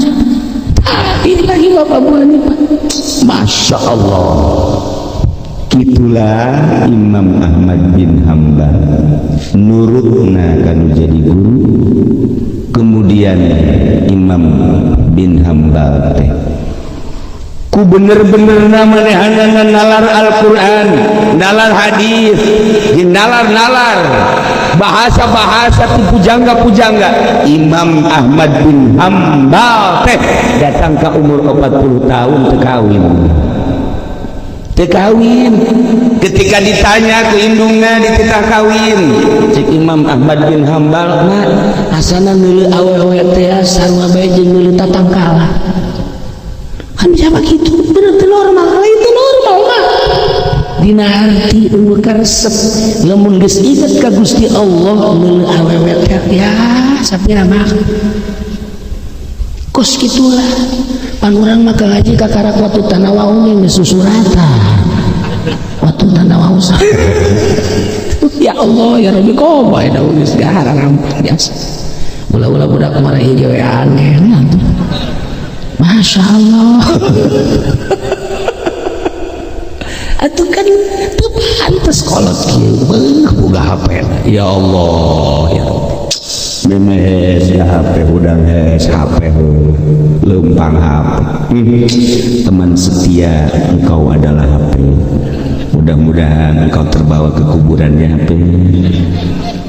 tapi lagi Bapak Bu Hanifah Masya Allah. Itulah Imam Ahmad bin Hambal nurutna kanu jadi guru. Kemudian Imam bin Hambal teh ku bener-bener manehanana nalar Al-Qur'an, nalar hadis, nalar-nalar bahasa-bahasa ti pujangga-pujangga. Imam Ahmad bin Hambal teh datang ke umur 40 tahun teu kawin. Teu kawin. Ketika ditanya ku indungna dititah kawin, cek Imam Ahmad bin Hambal, "Mak, asana neuleuh awewe teh sarua bae jeung neuleuh tatangkala." Kan siapa gitu? Bener teu normal, itu normal mah. Dina arti eueuh karesep lamun geus inget ka Gusti Allah neuleuh awewe teh ya sapira mah. Kos kitulah pan urang mah ngaji kakarak watu tanah wau geus susuratan watu tanah wau. Ya Allah ya Rabbi komo da geus gahara rampung biasa. Ulah-ulah budak marah ieu we aneh atuh. Masya Allah. Atuh kan teu pantes kolot kieu beuh boga HP. Ya Allah ya Rabbi. Memes ya HP udang hes HP lempang HP. Teman setia engkau adalah HP. Mudah-mudahan engkau terbawa ke kuburannya HP.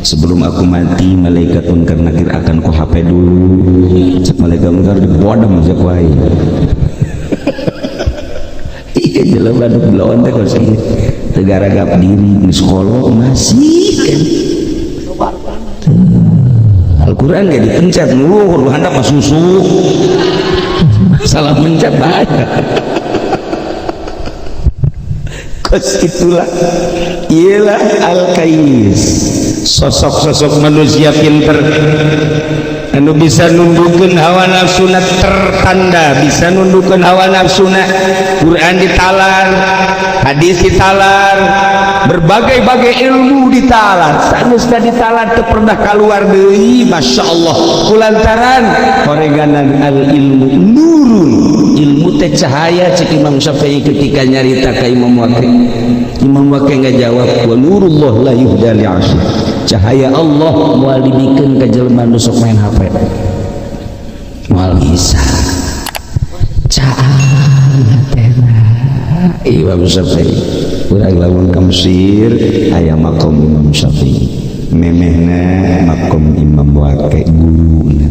Sebelum aku mati malaikat munkar nakir akan ku HP dulu. Cek malaikat munkar dibodem cek wae. Iya jelema nu belon teh kos ieu. Teu garagap diri geus kolot masih kan. Al-Quran gak dipencet nuluhur handap mah susu. Salah mencet banyak. Kos itulah ialah Al-Qais, sosok-sosok manusia pinter anu bisa nundukeun hawa nafsuna, tertanda bisa nundukeun hawa nafsuna. Quran ditalar, hadis ditalar, berbagai-bagai ilmu ditalar, sanesna ditalar teu pernah kaluar deui. Masya Allah, kulantaran horeganan al ilmu nurun, ilmu teh cahaya. Cek Imam Syafi'i ketika nyarita ka Imam Waqi, Imam Waqi ngajawab wa nurullah la yuhda li'asi, cahaya Allah moal dibikeun ka jelema nu sok main HP, moal bisa caang hatena. Imam Syafi'i urang lamun ka Mesir aya makom Imam Syafi'i, memehna makom Imam Waqi guruna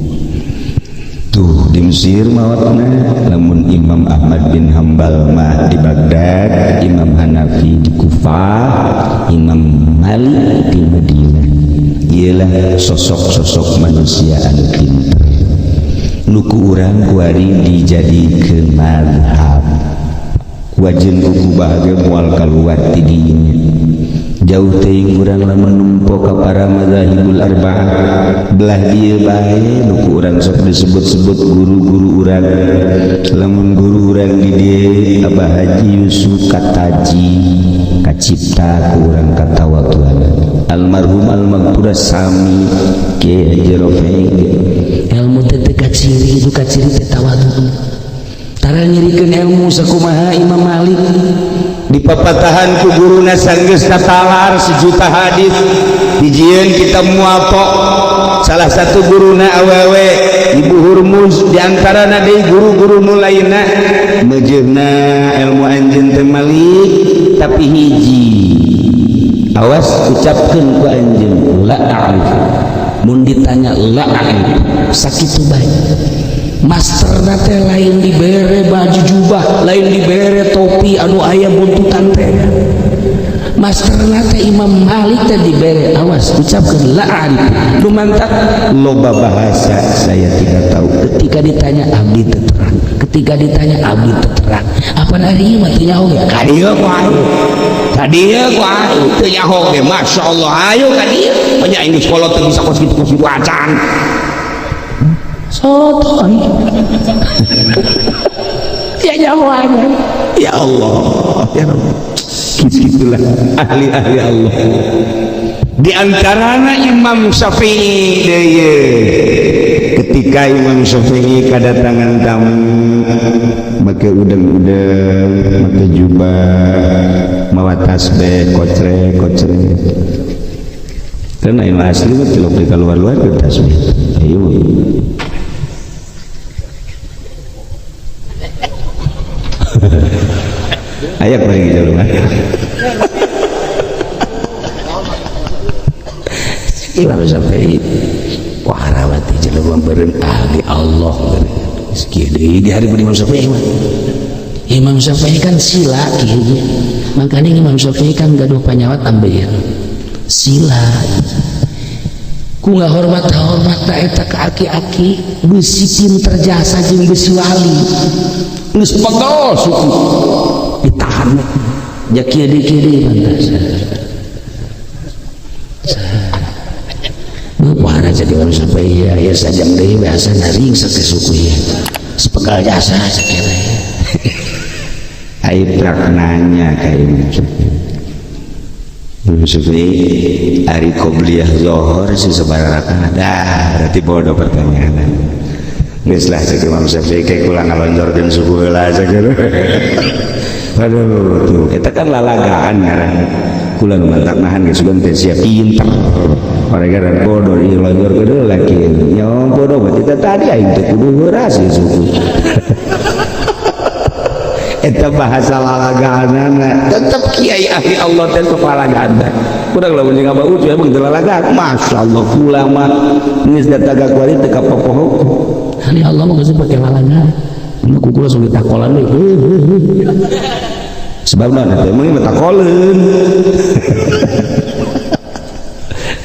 tuh di Mesir mawatna. Lamun Imam Ahmad bin Hambal mah di Baghdad, Imam Hanafi di Kufah, Imam Malik di Madinah. Ialah sosok-sosok manusia anu pinter nu ku urang kuari dijadikeun mazhab. Wajen kuku bahagia moal kaluar ti dinya. Jauh teuing urang lamun nempo ka para mazahibul arba'ah, belah dieu bae nu ku urang sok disebut-sebut guru-guru urang. Lamun guru urang di dieu Abah Haji Yusuf Kataji, kacipta ku urang katawaduan almarhum almaghfurah sami Kiai Haji Rofi'i. Ilmu teh teu kaciri, nu kaciri teh tawadu. Tara nyirikeun ilmu sakumaha Imam Malik dipapatahan ku guruna sanggeus katalar sejuta hadis dijieun kitab Muwatta. Salah satu guruna awewe Ibu Hurmuz, diantarana deui guru-guru nu lainna. Mejeuna ilmu anjeun teh Malik, tapi hiji awas ucapkeun ku anjeun la a'rif. Mun ditanya la a'rif sakitu bae. Master teh lain dibere baju jubah, lain dibere topi anu aya buntutan teh. Master teh Imam Malik teh dibere awas ucapkeun la a'rif. Nu mantak loba bahasa saya tidak tahu. Ketika ditanya abdi teu terang, ketika ditanya abdi teu terang. Apa ari ieu mah teu nyaho ge? Ka dieu ku aing, ka dieu ku aing teu nyaho ge. Masya Allah, ayo ka dieu. Banyak aing geus kolot teu bisa kos kitu kos kitu acan. Sotoy. Ya nyahoan. Ya Allah, ya Rabbi. Gitulah ahli-ahli Allah. Di antarana Imam Syafi'i deui. Ketika Imam Syafi'i kedatangan tamu, make udeng-udeng, make jubah, mawa tasbih, kocre-kocre. Karena ilmu asli mah tilok di keluar-luar ke tasbih. Ayo. Ayo paling jelema. Imam Syafi'i wah rawati jelema beureun ahli Allah. Kieu deui di hari Imam Syafi'i mah. Imam Syafi'i kan sila kieu. Makanya Imam Syafi'i kan gaduh panyawat ambeien. Sila. Ku ngahormat hormat ta eta ka aki-aki beusi pinter jasa jeung beusi wali. Geus pegel suku ditahan ja kieu deui kieu deui pantas. Wah, Cek Imam Syafi'i, ya ya sajam deui biasa naringsek ke suku ieu. Sepegal jasa cek eta. Ai prak nanya ka Imam Syafi'i. Imam Syafi'i, ari qobliyah zohor si sabaraha rakaat? Dah, berarti bodoh pertanyaan. Geus lah, cek Imam Syafi'i, kayak kula ngalonjorkeun suku heula cek. Aduh, tuh eta kan lalagaan ngaranna. Kula nu mantak nahan geus sugan teh siap pinter. Mereka bodoh ieu lonjor ke deui lagi. Ya bodoh berarti teh tadi aing teh kudu heuras ieu suku. Eta bahasa lalagaanana. Tetep kiai ahli Allah teh sok lalagaan teh. Kurang lamun jeung Abah Ucu emang teu lalagaan. Masyaallah, kula mah geus datang ka kuari teu kapopoho. Ahli Allah mah geus pake lalagaan. Ini ku kula sok ditakolan deui. Sebab naon teh emang mah takoleun.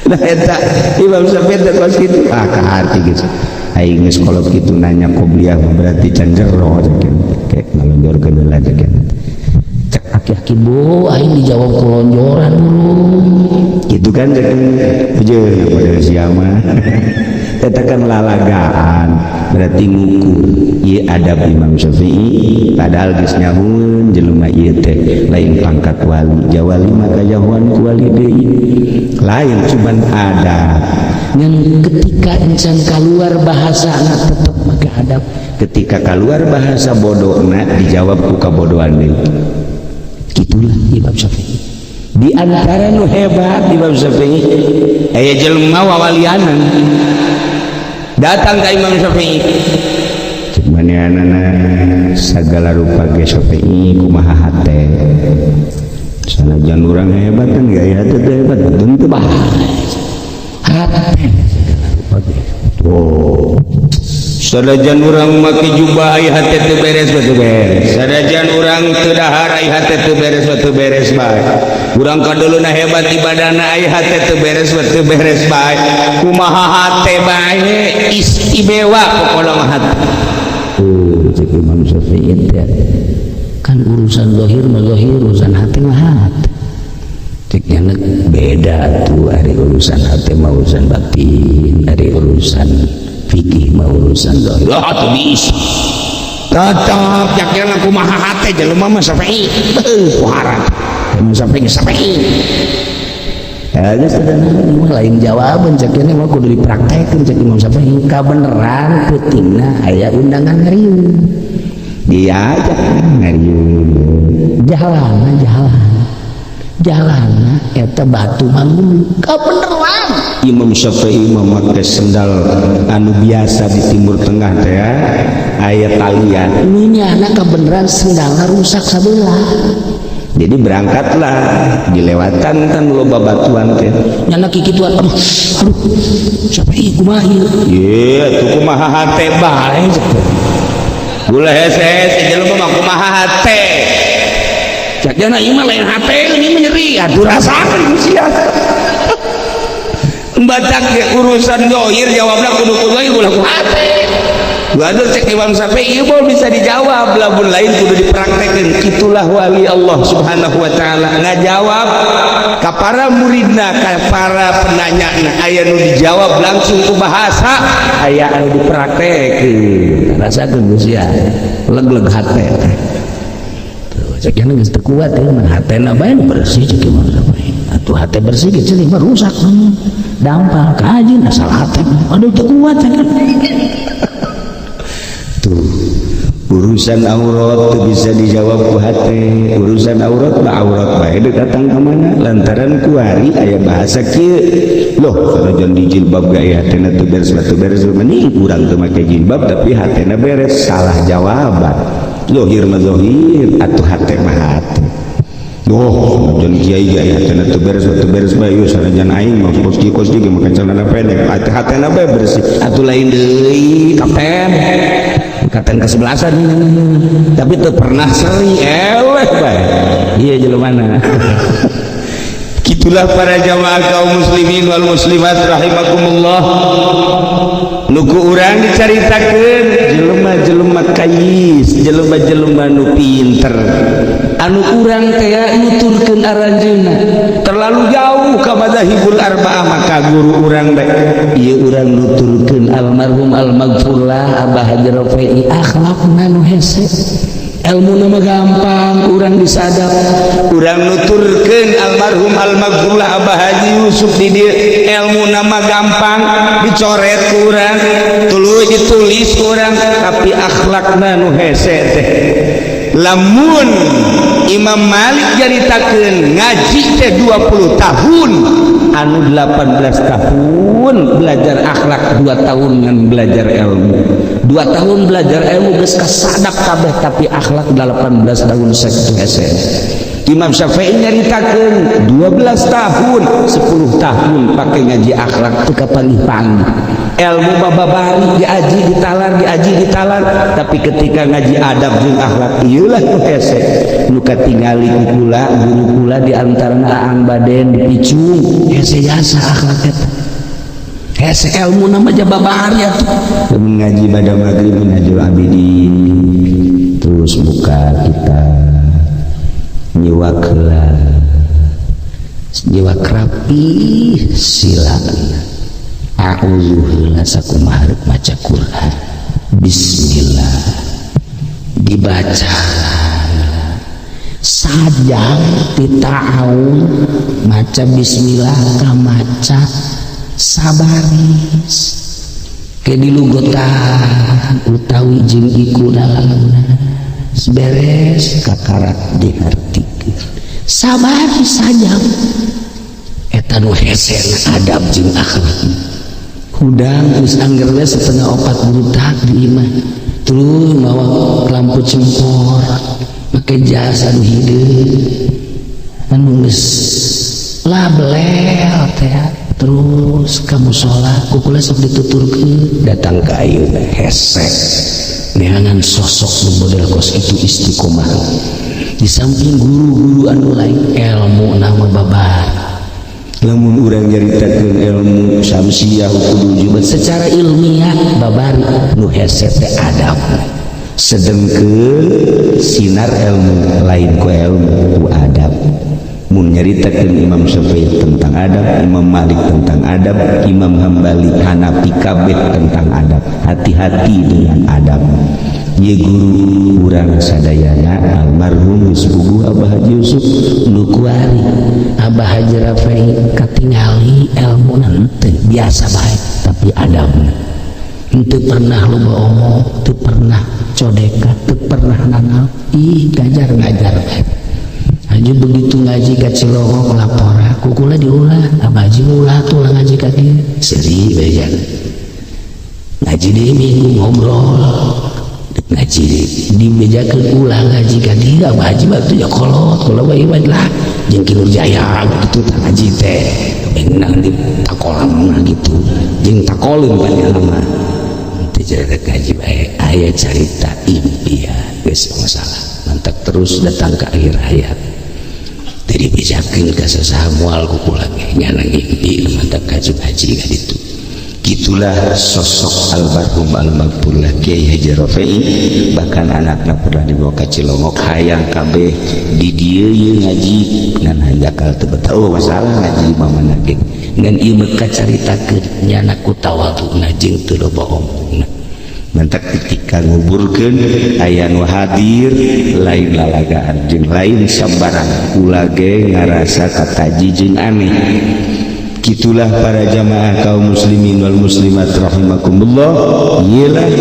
Nah eta Imam Syafi'i teh kos kitu. Ah kaharti geus. Aing geus kolot kitu nanya qobliyah berarti can jero cek. Kayak ngalonjorkeun heula cek. Cek aki-aki bu, aing dijawab ku lonjoran dulu. Gitu kan cek jeung model sia mah. Eta kan lalagaan berarti ngukur ieu adab Imam Syafi'i, padahal geus nyahueun jelema ieu teh lain pangkat wali, jawali maka jauhan ku wali deui, lain, cuman adab. Ngan ketika encan keluar bahasa anak tetep make adab. Ketika keluar bahasa bodohna dijawab ku kabodohan deui. Gitulah Imam Syafi'i. Di antara nu hebat Imam Syafi'i, aya jelema wawalianan datang ka Imam Syafi'i. Cek manehanana sagala rupa ge Syafi'i kumaha hate, sanajan urang hebat kan gaya hate teh hebat tentu bae hate segala rupa ge. Oh, sanajan urang make jubah ai hate teu beres teu beres, sanajan urang teu dahar ai hate teu beres teu beres bae, urang kaduluna hebat ibadahna ai hate teu beres teu beres bae, kumaha hate bae istimewa pokona mah hate. Oh, cek Imam Syafi'i teh kan urusan zahir mah zahir, urusan hati mah hati. Cek nyana beda tuh, ari urusan hati mah urusan batin, ari urusan fikih mah urusan zahir. Lah tuh bisa tetep yakin kumaha hate jelema mah Syafi'i beuh kuharat Imam Syafi'i Syafi'i. Ya geus teh mah lain jawaban cek ini mah kudu dipraktekeun cek Imam Syafi'i. Kabeneran peutingna aya undangan ngariung. Diajak ngariung. Jalan jalan jalan eta batu manggung kabeneran. Imam Syafi'i memakai sendal anu biasa di Timur Tengah teh aya talian. Ini anak kebeneran sendalna rusak sabelah. Jadi berangkatlah dilewatan kan loba batuan teh. Nyana kikituan, aduh aduh Syafi'i kumaha ieu? Ieu atuh kumaha hate bae cek teh. Ulah hese-hese jelema mah kumaha hate. Cek jana ieu mah lain hate ini mah nyeri, aduh rasakeun ku sia. Batak urusan dohir jawabna kudu ku dohir ulah ku hate. Waduh, cek Imam Syafi'i ieu bisa dijawab lamun lain kudu dipraktekeun. Itulah wali Allah Subhanahu wa taala ngajawab ka para muridna, ka para penanyana, aya nu dijawab langsung ku bahasa, aya anu dipraktekeun. Rasakeun ku sia leg-leg hate tuh. Cek jana geus teu kuat ya mah hatena bae bersih cek Imam Syafi'i. Atuh hate bersih geus mah rusak dampal kajeun asal hate aduh teu kuat cek. Tuh urusan aurat tuh bisa dijawab ku hate, urusan aurat mah aurat bae deuk datang ka mana lantaran kuari aya bahasa kieu loh, sanajan di jilbab ge aya hatena teu beres teu beres, mending urang teu make jilbab tapi hatena beres, salah jawaban. Zohir mah zohir atuh hate mah hate. Doh, sanajan kiai ge aya hatena teu beres teu beres bae, ieu sanajan aing mah kos kieu kos kieu ge make celana pendek hatena bae bersih atuh lain deui kapten kapten kesebelasan tapi teu pernah seri eleh bae ieu jelema. Kitu. Itulah para jamaah kaum muslimin wal muslimat rahimakumullah, nu ku urang dicaritakeun jelema-jelema kayis, jelema-jelema nu pinter, Anu urang teh nuturkeun aranjeunna. Terlalu jauh ka madzahibul arba'ah, maka guru urang bae Ieu urang nuturkeun almarhum almaghfurlah Abah Haji Rafi'i, akhlakna nu hese, ilmu nama gampang urang disadap. Urang nuturkeun almarhum almaghfurlah Abah Haji Yusuf di dieu, ilmu nama gampang dicoret ku urang, tuluy ditulis ku urang, tapi akhlakna nu hese teh. Lamun Imam Malik nyaritakeun ngaji teh 20 tahun, anu 18 tahun belajar akhlak, 2 tahun ngan belajar ilmu. 2 tahun belajar ilmu geus kasadap kabeh, tapi akhlak 18 tahun sektu hese. Imam Syafi'i nyaritakeun 12 tahun, 10 tahun pakai ngaji akhlak. Teu kapanggih-panggih. Ilmu bababari diaji ditalar, diaji ditalar, tapi ketika ngaji adab jeung akhlak, ieulah nu hese nu katingali ku kula, guru kula di antarana Aang Baden dipicung, hese jasa akhlak eta, hese ilmu nama babari atuh. Ngaji pada maghrib Minhajul Abidin, terus buka kita nyiwak heula, nyiwak rapi, sila a'udzu heula sakumaha rek maca Quran, bismillah, dibaca sajam ti ta'awun, maca bismillah ka maca sabaris ke dilugotan utawi jeung iku lalaguna, beres kakarak dihartikeun sabaris sajam. Eta nu hesena adab jeung akhlak. Hudang geus angger we 3.30 burutak di imah, tuluy mawa lampu cempor, make jas anu hideung anu geus lah belel teh, terus ka musala ku kula sok dituturkeun. Datang ke ayeuna hese neangan sosok nu model kos itu istiqomah di samping guru-guru anu lain, ilmu nama babar. Lamun urang nyaritakeun ilmu syamsiah kudu jumat. Secara ilmiah babari, nu hese teh adab. Sedengkeun sinar ilmu lain ku ilmu, ku adab. Mun nyaritakeun Imam Syafi'i tentang adab, Imam Malik tentang adab, Imam Hambali, Hanafi kabeh tentang adab. Hati-hati dengan adab. Ye guru urang sadayana almarhum geus puguh Abah Haji Yusuf. Nu kuari Abah Haji Rafi'i katingali ilmu henteu biasa bae, tapi adabna henteu pernah loba omong, teu pernah codeka, teu pernah nanal ih gajar-gajar bae. Haji begitu ngaji ka Cilongok lapora ku kula, diulah Abah Haji ulah tuh lah ngaji ka dieu seuri bae, ngaji di minggu ngobrol ngaji dibejakeun ulah ngaji ka dieu. Abah Haji waktu ya kolot kula bae lah jeung Ki Nurjaya gitu tah ngaji teh benang di takolan gitu jeung takoleun panjang mah teu jadi ngaji bae. Aya carita impian geus masalah mantak terus datang ke akhir hayat teu dibejakeun ka sasaha, moal ku kula ge nyana ngimpi mantak kaji haji ka ditu. Gitulah sosok almarhum almaghfurlah Kiai Haji Rafi'i. Bahkan anaknya pernah dibawa ke Cilongok, hayang kabeh di dieu ieu ngaji, ngan hanjakal teu betah. Oh, masalah ngaji mamana ge. Ngan ieu mah kacaritakeun nyana ku tawaduna jeung teu loba omongna. Mantak ketika nguburkeun aya nu hadir lain lalagaan jeung lain sambarang, kula ge ngarasa kataji jeung aneh. Gitulah para jamaah kaum muslimin wal muslimat rahimakumullah, iyalah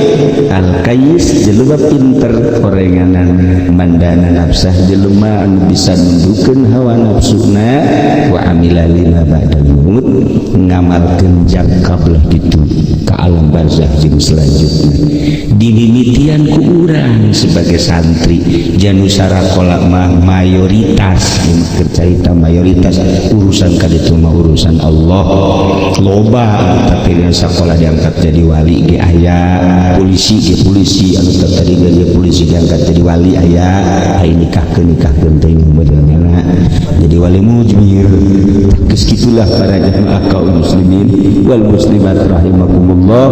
al kayis, jelema pinter orenganan, mandana nafsah, jelema anu bisa nundukeun hawa nafsuna, wa amila lima ba'dal maut, ngamalkeun jangka belah ditu ka. ka alam barzah jeung selanjutnya dimimitian ku urang sebagai santri. Janusara kolak mah mayoritas keur carita mayoritas urusan kaditu mah urusan Allah. Loba tapi dina sakola diangkat jadi wali ge aya, polisi ge polisi anu tadi ge polisi diangkat jadi wali aya, ai nikahkeun nikahkeun teuing modelna jadi wali mujmir. Geus kitulah para jamaah kaum muslimin wal muslimat rahimakumullah,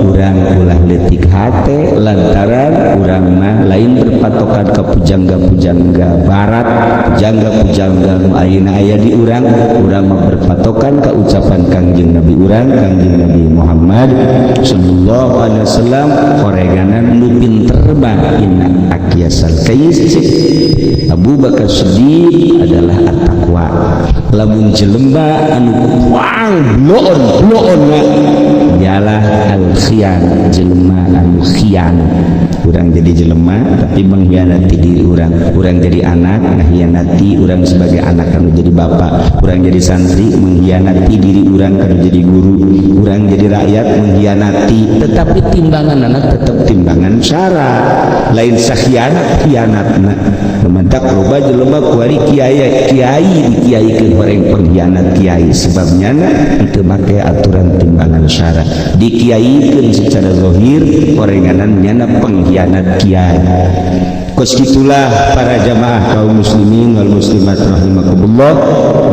urang ulah leutik hate lantaran urang mah lain berpatokan ka pujangga-pujangga barat, pujangga-pujangga nu ayeuna aya di urang. Urang mah berpatokan ka ucapan Kangjeng Nabi urang, Kangjeng Nabi Muhammad sallallahu alaihi wasallam, koreganan nu pinter mah inna akyasal kais Abu Bakar Siddiq adalah at-taqwa. Lamun jelema anu buang bloon bloon ialah al khian, jelema anu khianat. Urang jadi jelema tapi mengkhianati diri urang, urang jadi anak mengkhianati urang sebagai anak anu jadi bapak, urang jadi santri mengkhianati diri urang anu jadi guru, urang jadi rakyat mengkhianati, tetapi timbangan anak tetap timbangan syara, lain sakhianat khianatna. Mantak loba jelema kuari kiai kiai dikiaikeun horeng pengkhianat kiai, sebabnya teu make aturan timbangan syara, dikiaikeun secara zahir horenganan nyana pengkhianat kiai. Kos gitulah para jamaah kaum muslimin wal muslimat rahimakumullah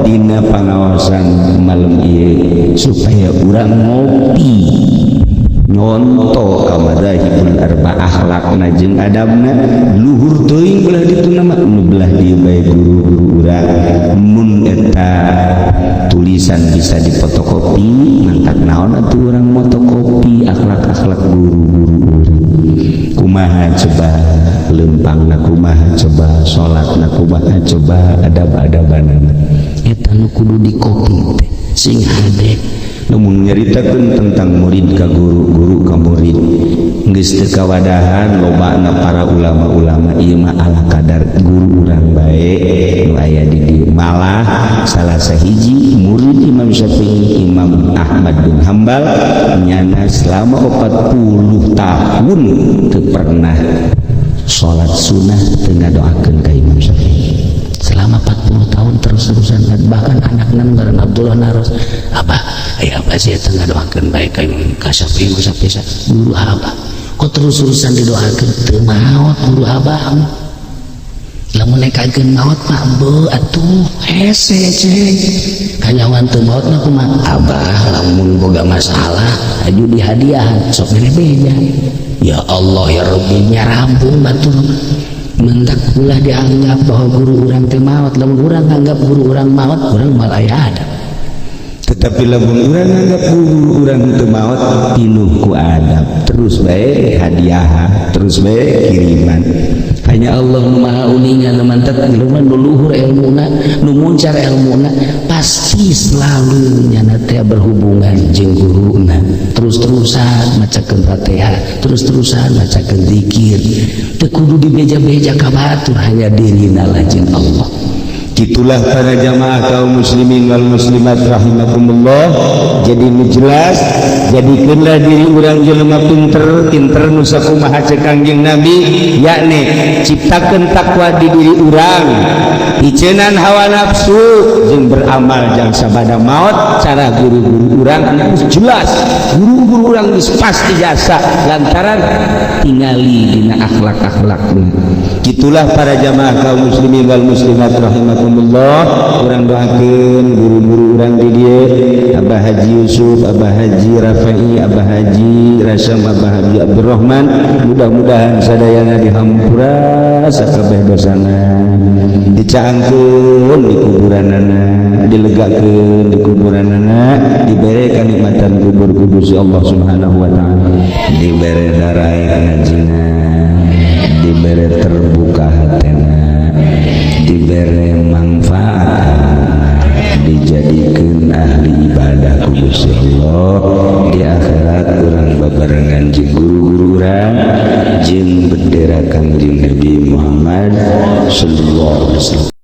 dina pangawasan malam ieu supaya urang ngopi nyonto ka madzahibul arba'ah akhlakna jeung adabna luhur teuing belah ditu nama nu belah dieu bae guru-guru urang. Mun eta tulisan bisa dipotokopi mantak naon atuh urang motokopi akhlak-akhlak guru-guru urang, kumaha coba lempangna, kumaha coba salatna, kumaha coba adab-adabanana. Eta nu kudu dikopi teh sing hade. Namun nyaritakeun tentang murid ka guru, guru ka murid geus teu kawadahan lobana para ulama-ulama ieu mah ala kadar guru urang bae nu aya di dieu. Malah salah sahiji murid Imam Syafi'i, Imam Ahmad bin Hambal, nyana selama 40 tahun teu pernah salat sunnah teu ngadoakeun ka Imam Syafi'i. Selama 40 tahun terus-terusan, bahkan anakna ngaran Abdullah naros, "Abah, aya apa sih eta ngadoakeun bae ka ka Syafi'i mah sapisa guru abah kok terus-terusan didoakeun teu maot guru abah mah? Lamun nekakeun maot mah beuh atuh hese ceng kanyawan teu maot mah kumaha? Abah lamun boga masalah aju dihadiahan sok mere beja." Ya Allah ya Rabbi, nyarambung batur. Mentak ulah dianggap bahwa guru urang teh maot. Lamun urang anggap guru urang maot, urang mal aya adab. Tetapi lamun urang anggap guru urang teu maot, pinuh ku adab, terus bae hadiah, terus bae kiriman. Hanya Allah nu maha uninga. Nu mantak jelema nu luhur ilmuna, nu muncar ilmuna, pasti selalu nyana teh berhubungan jeung guruna, terus-terusan macakeun Fatihah, terus-terusan macakeun zikir, teu kudu dibeja-beja ka batur, hanya dirina lah jeung Allah. Gitulah para jamaah kaum muslimin wal muslimat rahimakumullah. Jadi nu jelas, jadikeunlah diri urang jelema pinter, pinter nu sakumaha ceuk Kangjeng Nabi, yakni ciptakeun takwa di diri urang, hiceunan hawa nafsu jeung beramal jang sabada maut. Cara guru-guru urang geus jelas, guru-guru urang geus pasti jasa lantaran tingali dina akhlak-akhlakna. Gitulah para jamaah kaum muslimin wal muslimat rahimakumullah. Urang doakeun guru-guru urang di dieu, Abah Haji Yusuf, Abah Haji Rafi'i, Abah Haji Rasam, Abah Haji Abdurrahman, mudah-mudahan sadayana dihampura sakabeh dosana, dicaangkeun di kuburanana, dilegakeun di kuburanana, dibere kanikmatan kubur ku Gusti Allah Subhanahu wa taala, dibere daraek ngajina, dibere terbuka hatena, dibere manfaat, dijadikan ahli ibadah ku Gusti Allah. Di akhirat urang babarengan jeung guru-guru urang jeung bendera Kangjeng Nabi Muhammad sallallahu alaihi wasallam.